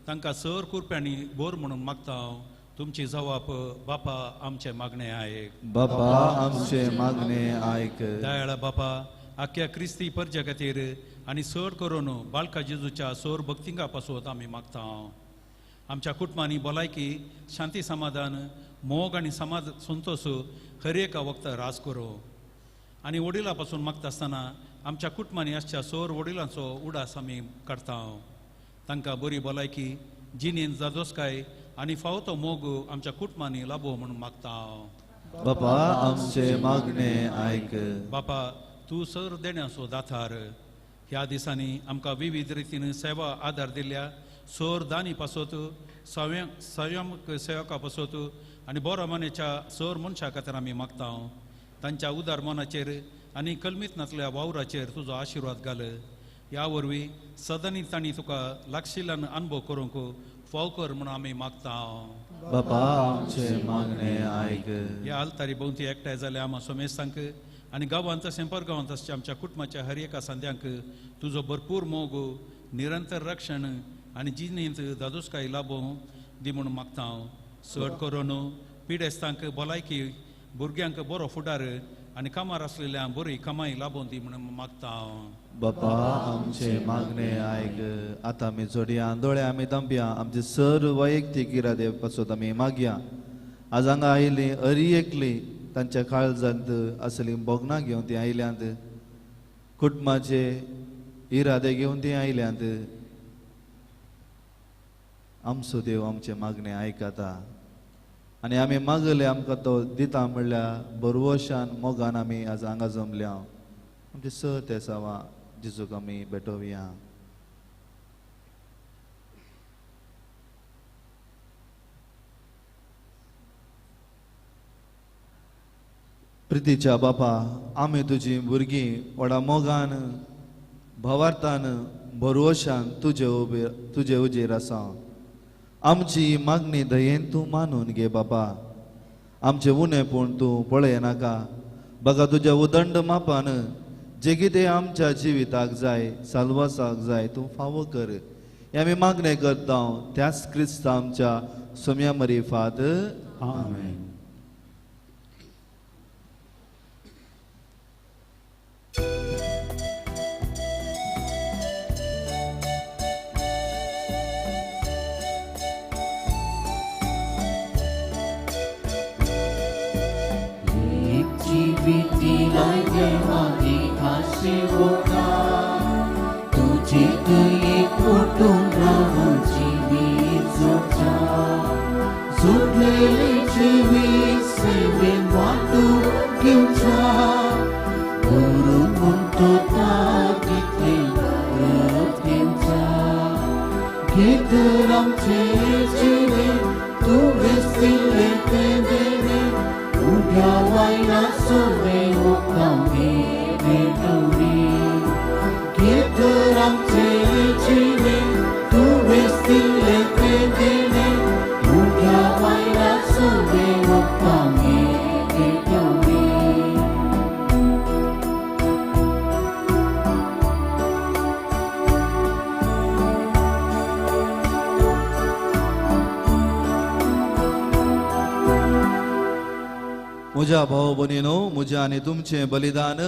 तांकां सर कुरप्यांनी बोर म्हणून मागता हांव. तुमची जवाब बापा आमचें मागणें आयक. बापा आमचें मागणें आयक. दयाळा बापा आख्या क्रिस्ती परजे खातीर आनी चड करून बाळका जेजूच्या सोर भक्तिंगा पासत आमी मागता हांव. आमच्या कुटुंबांनी भलायकी शांती समाधान मोग आनी समाज संतोश हर एका वखदार राज करूं आनी वडिलां पासून मागता आसतना आमच्या कुटुंबांनी आसच्या सोर वडिलांचो उडास आमी काडटा. तांकां बरी भलायकी जिणेंत जादोसकाय आनी फावो तो मोग आमच्या कुटुंबांनी लाबो म्हणून मागता. बापा आमचे मागणे आयक. बापा तूं सर देण्याचो दातार ह्या दिसांनी आमकां विविध रितीन सेवा आदार दिल्या सोर दानी पासत स्वयं सेवका पासत आनी बरो मनाच्या सोर मनशा खातीर आमी मागता. तांच्या उदार मनाचेर आनी कलमीत नासल्या वावराचेर तुजो आशिर्वाद घाल. ह्या वरवीं सदांनी तांणी तुका लागशिल्ल्यान अनुभव करूंक फाव कर म्हणून आमी मागता. बापा आमचे मागणे आयक. ह्या आलतारी भोंवती एकठांय जाल्या आमा सोमेस्तांक आनी गांवांत तशें परगांवांत आसच्या आमच्या कुटुंबाच्या हर एका सांद्यांक तुजो भरपूर मोग निरंतर रक्षण आनी जिणेंत दादोसकाय लाबोवं दी म्हूण मागता हांव. चड करून पिडेस्तांक भलायकी भुरग्यांक बरो फुडार आनी कामार आसलेल्या बरी कमाई लाबोवन दी म्हणून मागता हांव. बापा आमचे मागणे आयक. आतां आमी जोडया दोळे आमी दंपया आमचे सर वैयक्तीक इरादे पासत आमी मागया. आज हांगा आयिल्ली अरी एकली तांच्या काळजांत आसली भोगणां घेवन ती आयल्यांत कुटुंबाचे इरादे घेवन ती आयल्यांत. आमचो देव आमचे मागणे आयकता आनी आमी मागले आमकां तो दिता म्हणल्यार बरवशान मोगान आमी आज हांगा जमल्या. आमचे सर ते सावा जेजूक आमी भेटोवया. प्रितीच्या बापा आमी तुजी भुरगीं व्हडा मोगान भावार्थान भरवशान तुजे उबे तुजे उजेर आसा. आमची मागणी दयेन तूं मानून घे बापा. आमचें उणेपण तूं पळयनाका. बघा तुज्या उदंड मापान जे कितें आमच्या जिविताक जाय साल्वासाक जाय तूं फावो कर. हें आमी मागणें करता त्याच क्रिस्ता आमच्या सोम्या मरिफात. आमेन. तुझे तुये कुटुंब राहून जिवीत जोडटा जोडलेले जिवीत सेवेन वांटून घेवचा गुरू म्हणतो तितले परत घेवचा घेत आमचे जिणे तुवें दिल्लें तें देणें उब्या वयल्या सवे उक्तावणे भेटवणी घेत आमचे जिणे तुवें दिल्लें तें देणें उब्या वयल्या सवे उक्तावणे भेटवणी. म्हज्या भाव भयणीनो, म्हजें आनी तुमचें बलिदान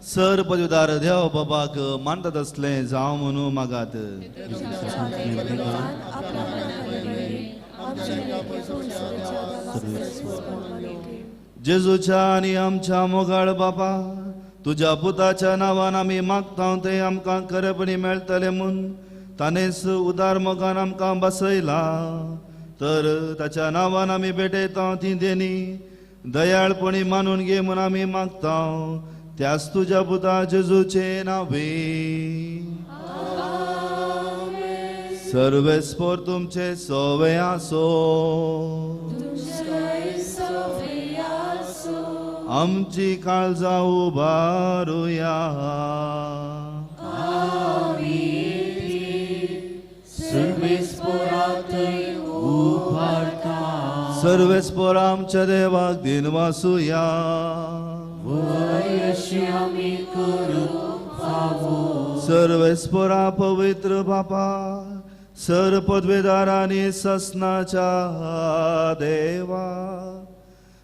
सर पदवीदार देव बाबाक मानतात असलें जावं म्हणून मागात. जेजूच्या आनी आमच्या मोगाळ बापा, तुज्या पुताच्या नांवान आमी मागता तें आमकां खरेपणी मेळटलें म्हूण ताणेंच उदार मोगान आमकां बसयला. तर ताच्या नांवान आमी भेटयता ती देणी दयाळपणी मानून घे म्हूण आमी मागता, त्याच तुज्या पुता जेजूचे नांवे. सर्वेस्पोर तुमचे सोवे आसो. आमची काळजां उबारुया. सर्वेस्पोर आमच्या देवाक दिनवासुया. सर्वेस्पोरा पवित्र बापा, सर पदवेदार आनी ससनाच्या देवा,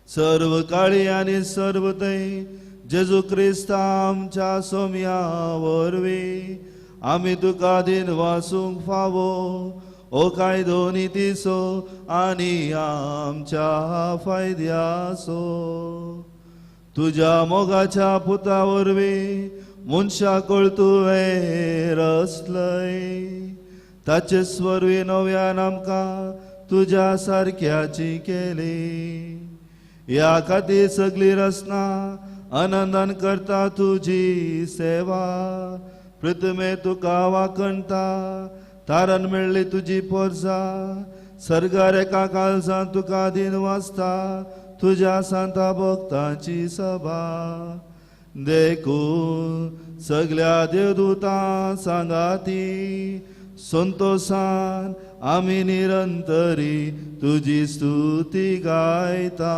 सर्व काळी आनी सर्व थंय जेजू क्रिस्ता आमच्या सोम्या वरवीं आमी तुका दिनवासूंक फावो. ओ कायदो नितीचो आनी आमच्या फायद्याचो, तुज्या मोगाच्या पुता वरवीं मनशा कळ तुवें रचलय, ताचेच वरवीं नव्यान आमकां तुज्या सारक्याची केली. ह्या खातीर सगळी रचना आनंदान करता तुजी सेवा. पृथ्वे तुका वाखणता, तारण मेळ्ळी तुजी पोरसा, सर्गार एका काळजान तुका दिन वाचता तुज्या सांता भक्तांची सभा. देखून सगळ्या देवदूतां सांगाती संतोषान आमी निरंतरी तुजी स्तुती गायता.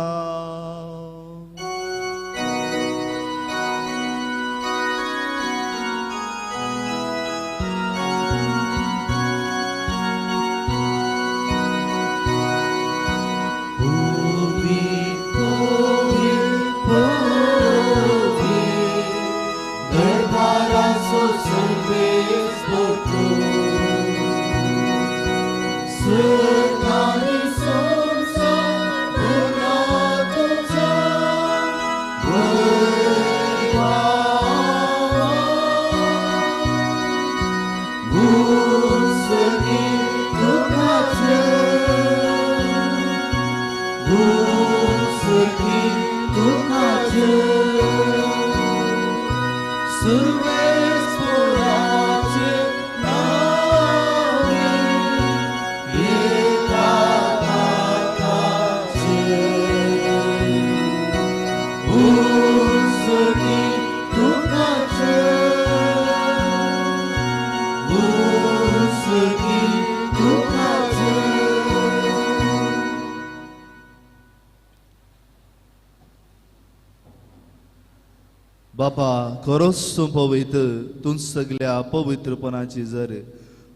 बापा, खरोच तूं पवित्र, तूं सगल्या पवित्रपणाची जर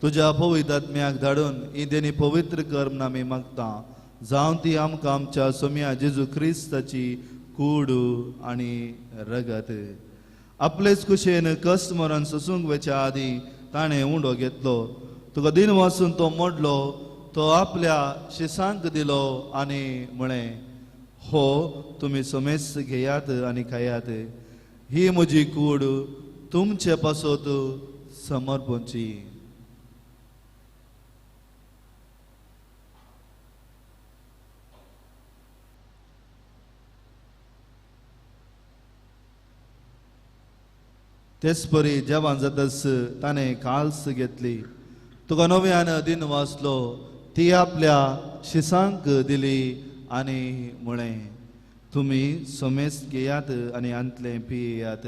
तुज्या पवित्र आत्म्याक धाडून ही देणी पवित्र कर म्हूण आमी मागता. जावं ती आमकां आमच्या सोम्या जेजू क्रिस्ताची कूड आनी रगत. आपलेच कुशेन कश्ट मरण सोसूंक वचच्या आदीं ताणें उंडो घेतलो, तुका दिन वाचून तो मोडलो, तो आपल्या शिसांक दिलो आनी म्हळें, हो तुमी समेस्त घेयात आनी खायात, ही म्हजी कूड तुमचे पासत समर्पणची. तेच परी जेवण जातच ताणें काल्स घेतली, तुका नव्यान दिन वाचलो, ती आपल्या शिसांक दिली आनी म्हळें, तुमी समेस्त घेयात आनी आंतलें पियात,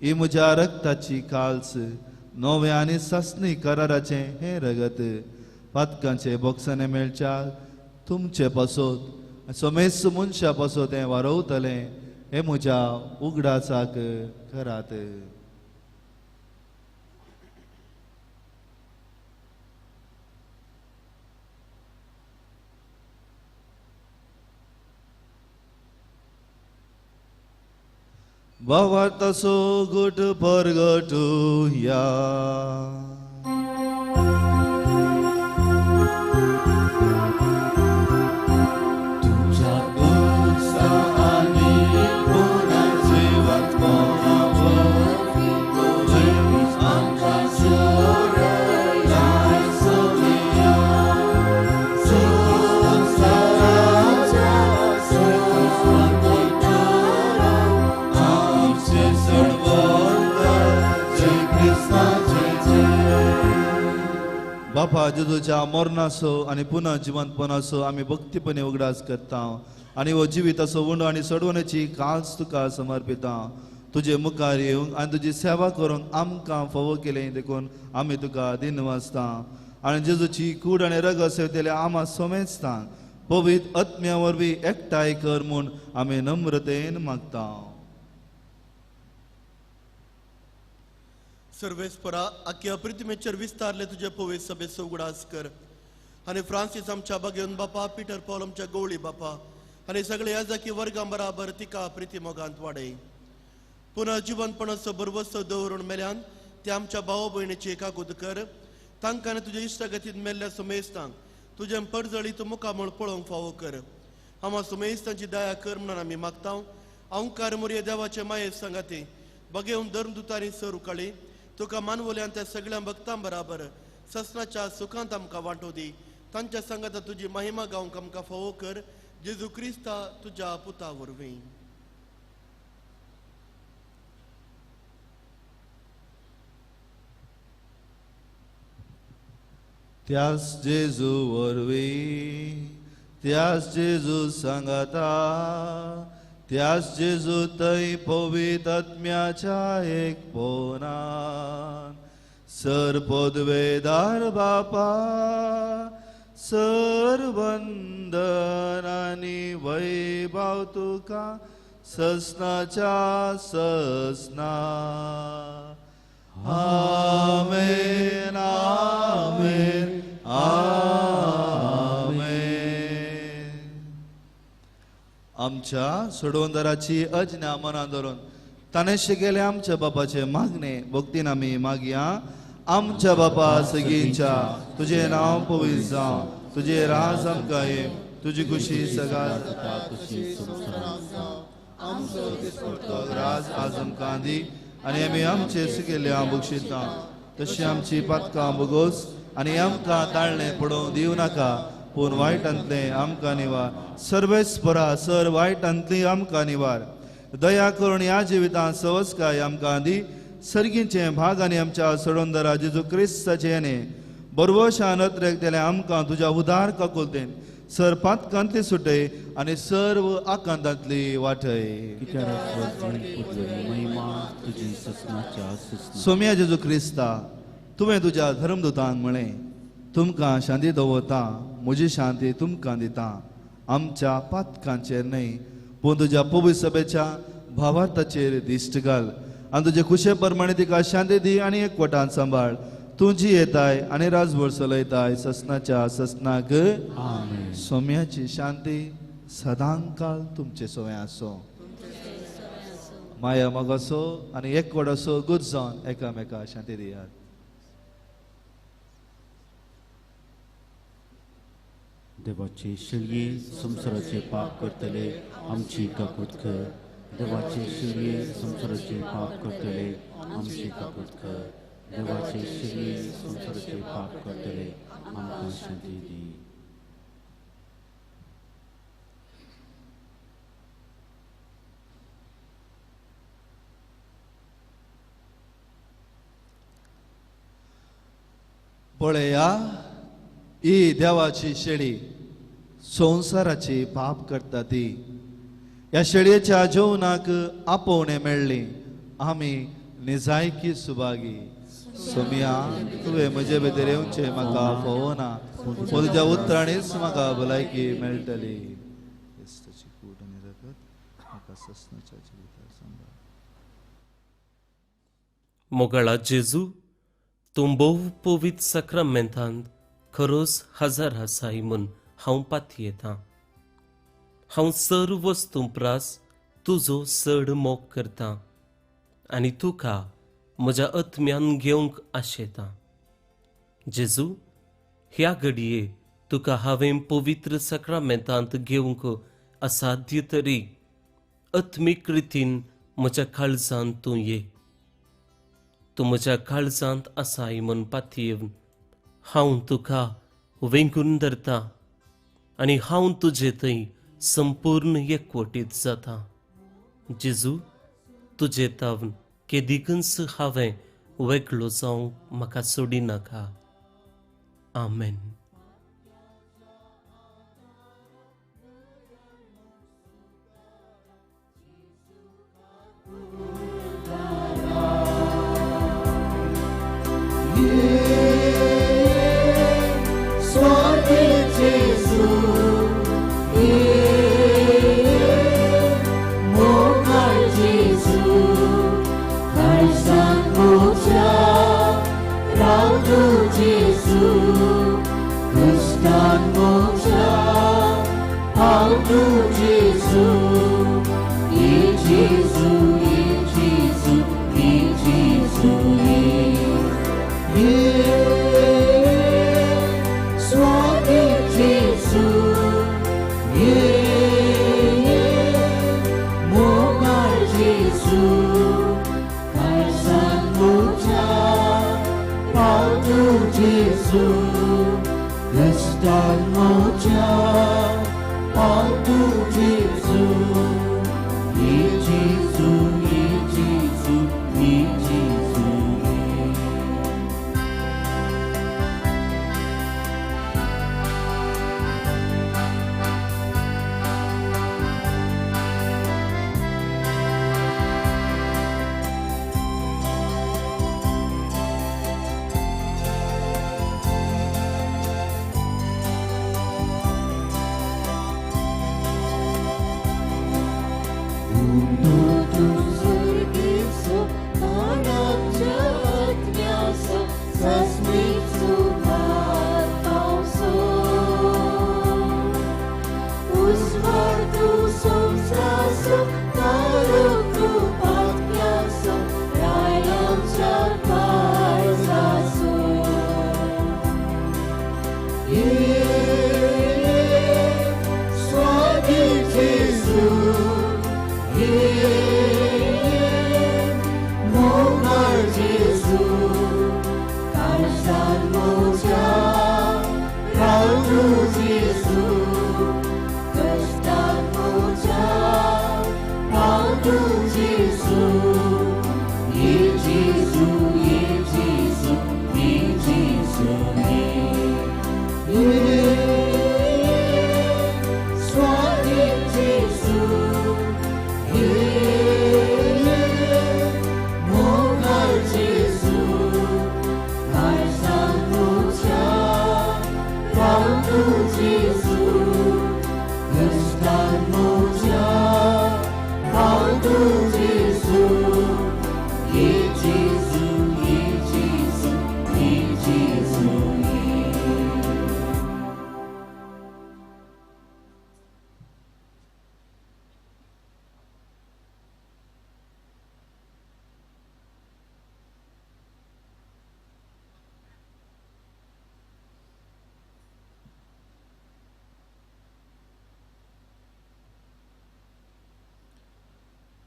ही म्हज्या रक्ताची काल्स, नवें आनी सासणी कराराचें हें रगत, पातकांचे बोक्साने मेळच्या तुमचे पासत समेस्त मनशा पासत हें वारवतलें, हें म्हज्या उगडासाक करात. भावार्थाचो गुट परगटुया. तुझ्या दुस्ता आनी पुनर्जिवंतपणा वरवीं तुजें आमकां सोडयलाय सोमया. संवसाराच्या सर्वस्वांतरा आमचें सडवंतर जय क्रिस्ताचें जय. बापा जेजूच्या मरणाचो आनी पुनः जिवंतपणाचो आमी भक्तीपणे उगडास करता आनी हो जिविताचो उंडो आनी सोडवण्याची कास तुका समर्पिता. तुजे मुखार येवंक आनी तुजी सेवा करूंक आमकां फावो केलें देखून आमी तुका दिनवासता. आनी जेजूची कूड आनी रगत सेवतले आमा समेजता पवित्र आत्म्या वरवीं एकठांय कर म्हूण आमी नम्रतेन मागता. सर्वेस्परा आख्या पृथ्वीचेर विस्तारले तुजे पवित्र सभेचो उगडास कर आनी फ्रांसीस आमच्या बागेवन बापा, पिटर पॉल आमच्या गवळी बापा आनी सगळे याजकी वर्गां बराबर तिका प्रिती मोगांत वाडय. पुनः जिवनपणाचो भरवसो दवरून मेल्यान ते आमच्या भाव भयणीची कागूद कर. तांकां आनी तुज्या इश्टागतीन मेल्ल्या सुमेस्तांक तुजें परजळीत मुखामळ पळोवंक फावो कर. आमा सुमेस्तांची दया कर म्हणून आमी मागता. अंकार मोरये देवाचे माये सांगाते बगेवन धर्मदुतारी सर उकाळी तुका मानवल्यान त्या सगळ्या भक्तां बराबर ससनाच्या सुखांत आमकां वांटो दी. तांच्या सांगाता तुजी महिमा गावंक आमकां फावो कर. जेजू क्रिस्ता तुज्या पुता वरवीं. त्यास जेजू वरवीं, त्यास जेजू सांगाता, त्यास जेजू थंय पवित्र आत्म्याच्या एकपणान सर पदवेदार बापा सर वंदन आनी वैभव तुका ससनाच्या ससना. आमेन आमेन आमेन. आमच्या सोडवणदाराची अज्ञा मनां धरून ताणें शिकयलें आमच्या बापाचे मागणे भक्तीन आमी मागया. आमच्या बापा सगळींच्या तुजें नांव पवित्र जावं, तुजें राज आमकां ये, तुजी खुशी सगळ्या राज आज आमकां दी आनी आमी आमचे सुकेल्ल्या बक्षिता तशी आमची पातकां बोगोस आनी आमकां ताळणें पडोवंक दिवं नाका, पूण वायटांतलें आमकां निवार. सर्वेस्परा सर वायटांतली आमकां निवार. दया करून ह्या जिवितांत सवस्काय आमकां दी. सर्गीचें भाग आनी आमच्या सोडवणदारा जेजू क्रिस्ताचें येणें बरवशान अत्रेक आमकां तुज्या उदार काकुळतेन सर पातकांतली सुटय आनी सर्व आकांतांतली वाटय. सोम्या जेजू क्रिस्ता, तुवें तुज्या धर्मदूतांक म्हळें, तुमकां शांती दवरता, म्हजी शांती तुमकां दिता. आमच्या पातकांचेर न्हय पूण तुज्या पवित्र सभेच्या भावार्थाचेर दिश्ट घाल आनी तुजे खुशे प्रमाणे तिका शांती दी आनी एकवटान सांबाळ. तूं जी येताय आनी राजभर चलयताय ससनाच्या ससनाक. सोम्याची शांती सदांकाल तुमचे सोवे आसो. माया मोगाचो आनी एकवट असो गुज जावन एकामेका शांती दियात. देवाचे शिळये संवसाराचे पाप करतले आमची काकूत कर. देवाचे शिळये संवसाराचे पाप करतले आमची काकूत कर. देवाचे शिळये संवसाराचे पाप करतले आमकां शांती दी. पळया ही देवाची शेळी संवसाराची पाप करता ती. ह्या शेळयेच्या जेवणाक आपोवणें मेळ्ळें आमी निजायकी सुभागी. सोमिया तुवें म्हजे भितर येवचें म्हाका फावना, पूण तुज्या उतरांनीच म्हाका भलायकी मेळटली. क्रिस्ताची कूड आनी रगत म्हाका ससनाच्या जिवितार सांबाळ. मोगाळा जेजू, तूं भोव पवित्र साक्रामेंतांत खरोच हजार आसाय म्हूण हांव पातयेतां. हांव सर्व वस्तूं प्रास तुजो चड मोग करतां. आनी तुका म्हज्या आत्म्यान घेवंक आशेता. जेजू, ह्या घडये तुका हांवें पवित्र साक्रामेंतांत घेवंक असाध्य तरी आत्मीक रितीन म्हज्या काळजांत तूं ये. तूं म्हज्या काळजांत आसाय म्हूण पातयेवन हांव तुका वेंगून धरता आनी हांव तुजे थंय संपूर्ण एकवटीत जाता. जेजू, तुजे तावन केदिकूच हांवें वेगळो जावंक म्हाका सोडिनाका. आमेन.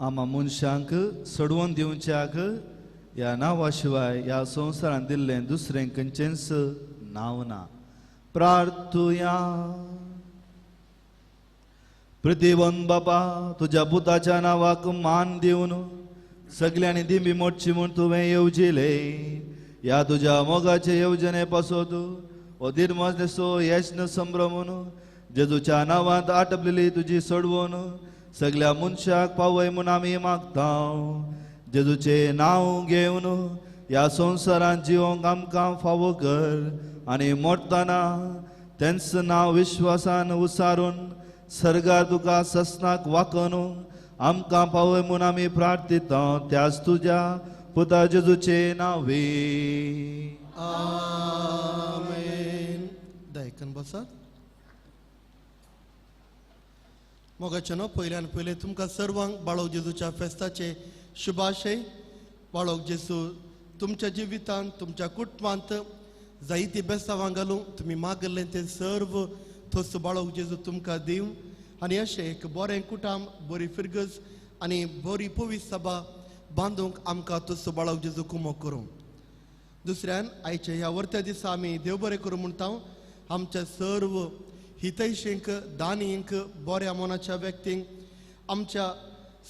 आमा मनशांक सोडवून दिवच्याक ह्या नांवा शिवाय ह्या संवसारांत दिल्लें दुसरें खंयचेंच नांव ना. प्रार्थुया. प्रतिवन बाबा, तुज्या पुताच्या नांवाक मान दिवन सगल्यांनी दिंबी मोडची म्हूण तुवें येवजिलें. ह्या तुज्या मोगाचे येवजणे पासत हो दिरमसो यत्न संभ्रमून जेजूच्या नांवांत आटपलेली तुजी सोडवून सगल्या मनशाक पावय म्हूण आमी मागता. जेजूचें नांव घेवन ह्या संवसारांत जिवंक आमकां फावो कर आनी मरतना तेंच नांव विश्वासान उसारून सर्गार तुका ससनाक वाकन आमकां पावय म्हूण आमी प्रार्थिता. त्याच तुज्या पुता जेजूचें नांवे. आमेन. दायकन बसात. मोगाचे न्हू, पयल्यान पयलें तुमकां सर्वांक बाळो जेजूच्या फेस्ताचे शुभाशय. बाळक जेजू तुमच्या जिवितांत तुमच्या कुटुंबांत जायती बेसावां घालूं, तुमी मागल्लें तें सर्व तोच बाळक जेजू तुमकां दिवं आनी अशें एक बरें कुटाम, बरी फिरगज आनी बरी पवित्र सभा बांदूंक आमकां तोच बाळक जेजू कुमोक करूं. दुसऱ्यान आयच्या ह्या वर्त्या दिसा आमी देव बरें करूं म्हणटा आमच्या सर्व हितैशींक, दानींक, बऱ्या मनाच्या व्यक्तींक, आमच्या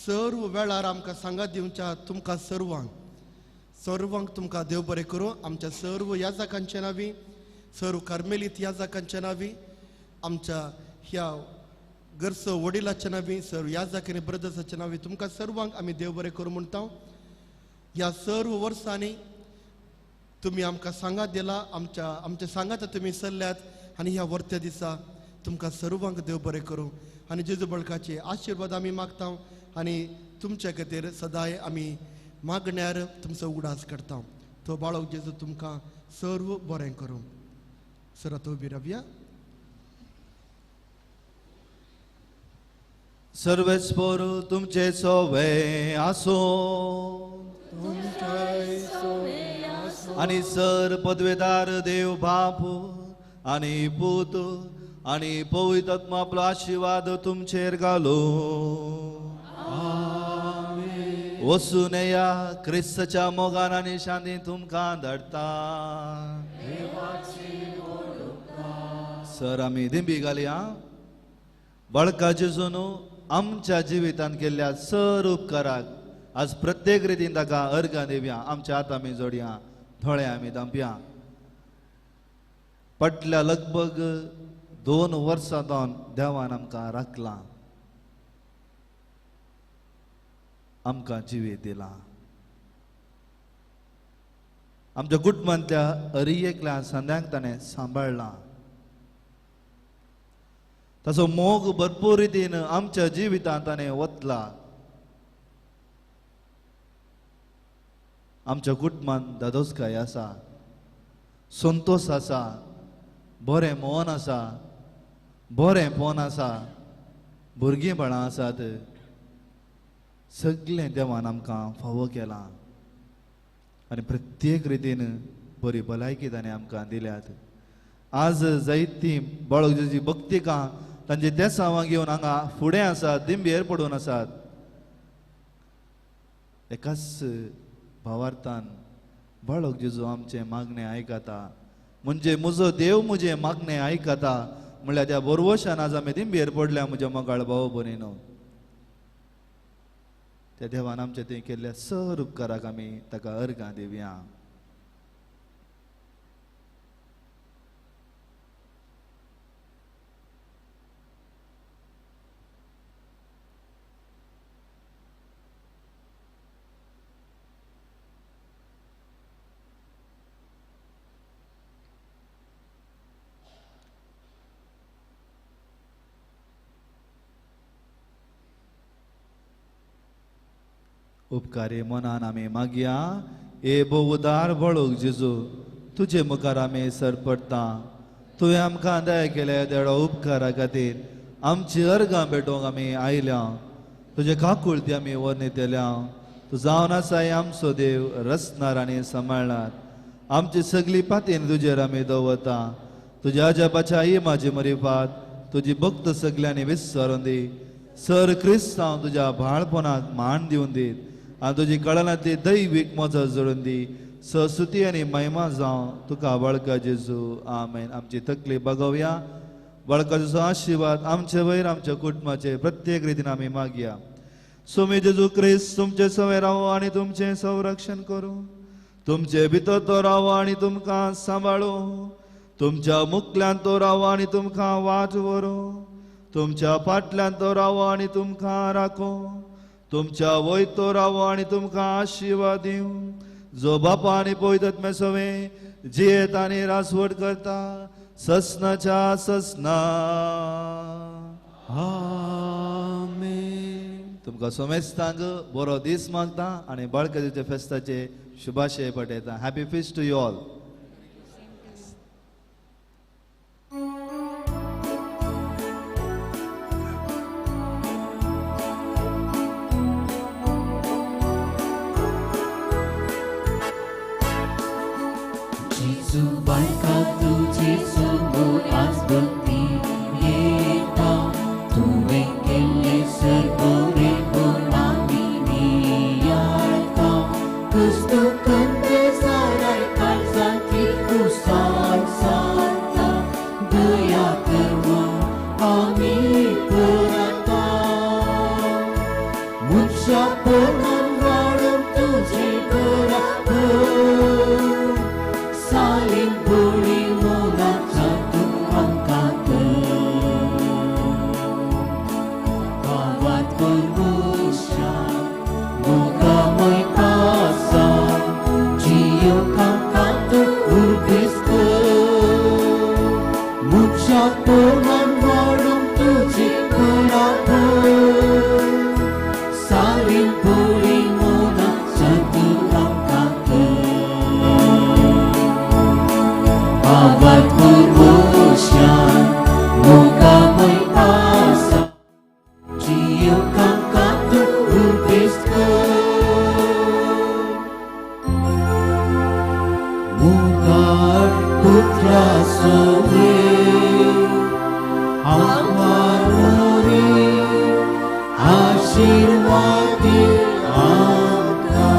सर्व वेळार आमकां सांगात दिवच्या तुमकां सर्वांक सर्वांक तुमकां देव बरें करूं. आमच्या सर्व याजकांच्या नांवी, सर्व कार्मेलीत याजकांच्या नांवी, आमच्या ह्या गरसो वडिलाच्या नांवी, सर्व याजक आनी ब्रदर्साच्या नांवी तुमकां सर्वांक आमी देव बरें करूं म्हणटा. ह्या सर्व वर्सांनी तुमी आमकां सांगात दिला, आमच्या आमच्या सांगात तुमी सरल्यात आनी ह्या वर्त्या दिसा तुमकां सर्वांक देव बरें करूं आनी जेजू बळकाचे आशिर्वाद आमी मागता आनी तुमच्या खातीर सदांय आमी मागण्यार तुमचो उगडास करता. तो बाळक जेजू तुमकां सर्व बरें करूं. सर आतां उबी रावया. सर्वेस्पोर तुमचे सोवे आसो आनी सर पदवेदार देव बाप आनी पूत आनी पवित्र आत्मा आपलो आशिर्वाद तुमचेर घालो. वसून या क्रिस्ताच्या मोगान आनी शांती तुमकां धाडटा. सर आमी दिंबी घालया. बाळका जेजून आमच्या जिवितांत केल्ल्या सर उपकाराक आज प्रत्येक रितीन ताका अर्घां दिवया. आमच्या हात आमी जोडया, दोळे आमी धांपया. फाटल्या लगभग 2 वर्सां जावन देवान आमकां राखलां, आमकां जिवीत दिलां. आमच्या कुटुंबांतल्या अरियेकल्या संद्यांक ताणें सांबाळ्ळां. ताचो मोग भरपूर रितीन आमच्या जिवितांत ताणें वतला. आमच्या कुटुंबांत दादोसकाय आसा, संतोश आसा, बरें मन आसा, बरें पोन आसा, भुरगीं बाळां आसात. सगळें देवान आमकां फावो केलां आनी प्रत्येक रितीन बरी भलायकी ताणें आमकां दिल्यात. आज जायतीं बाळक जेजूची भक्तिकां तांचे देसावां घेवन हांगा फुडें आसात, दिंबेर पडून आसात. एकाच भावार्थान बाळक जेजू आमचें मागणें आयकता, म्हणजे म्हजो देव म्हजें मागणें आयकता म्हणल्यार त्या बोरवशान आज आमी दिंबेर पडल्या म्हज्या मोगाळ भाव भयणीनो. त्या देवान आमचें तें केल्ल्या सर उपकाराक आमी ताका अर्घां दिवया. उपकारी मनान आमी मागया. ए भोव उदार बळोक जेजू, तुजे मुखार आमी सर पडटा. तुवें आमकां दया केल्या देडो उपकारा खातीर आमची अर्गां भेटोवंक आमी आयल्या. तुजे काकुळती आमी वर्णितल्या. तूं जावन आसाय आमचो देव, रचणार आनी सांबाळणार. आमची सगळी पातीन तुजेर आमी दवरता. तुज्या आजापाच्या आई म्हाजी मरिफात तुजी भक्त सगल्यांनी विसरून दी. सर क्रिस्तांव तुज्या बाळपणाक मान दिवन दीत आनी तुजी कळनांतली दैवीक मजा जोडून दी. ससुती आनी महिमा जावं तुका बाळका जेजू. आमेन. आमची तकली बगोवया. बाळका जेजू आशिर्वाद आमचे वयर आमच्या कुटुंबाचे प्रत्येक रितीन आमी मागया. स्वामी जेजू क्रिस्त तुमचे सवय रावो आनी तुमचें संरक्षण करूं. तुमचे भितर तो रावो आनी तुमकां सांबाळू. तुमच्या मुखल्यान तो रावो आनी तुमकां वाट व्हरूं. तुमच्या फाटल्यान तो रावो आनी तुमकां राखो. तुमच्या वयर तो रावो आनी तुमकां आशिर्वाद दिवं. जो बापा आनी पवित्र सवे जियेत आनी रासवट करता ससनाच्या ससना. आमेन. तुमकां समेस्तांक बरो दीस मागता आनी बाळकाच्या फेस्ताचे शुभाशय पठयता. Happy feast to you all. मान वाडूंक तुजी कुळागर सारीन बरी मोना सदू आमकां कर बाबात पुरुशान मोगामय आसा जियो कामकां तूं गुरबेस्त कर मुगार पुत्रा सोवे आम्हार मोरे आशीर्वादी आमकां.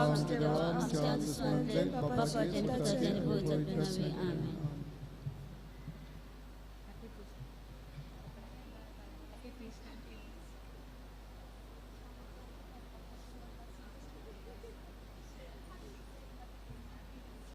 आमच्या देवा आमच्या दुस्मनांतले बापाचे पुताचे आनी पवित्र आत्म्याचे.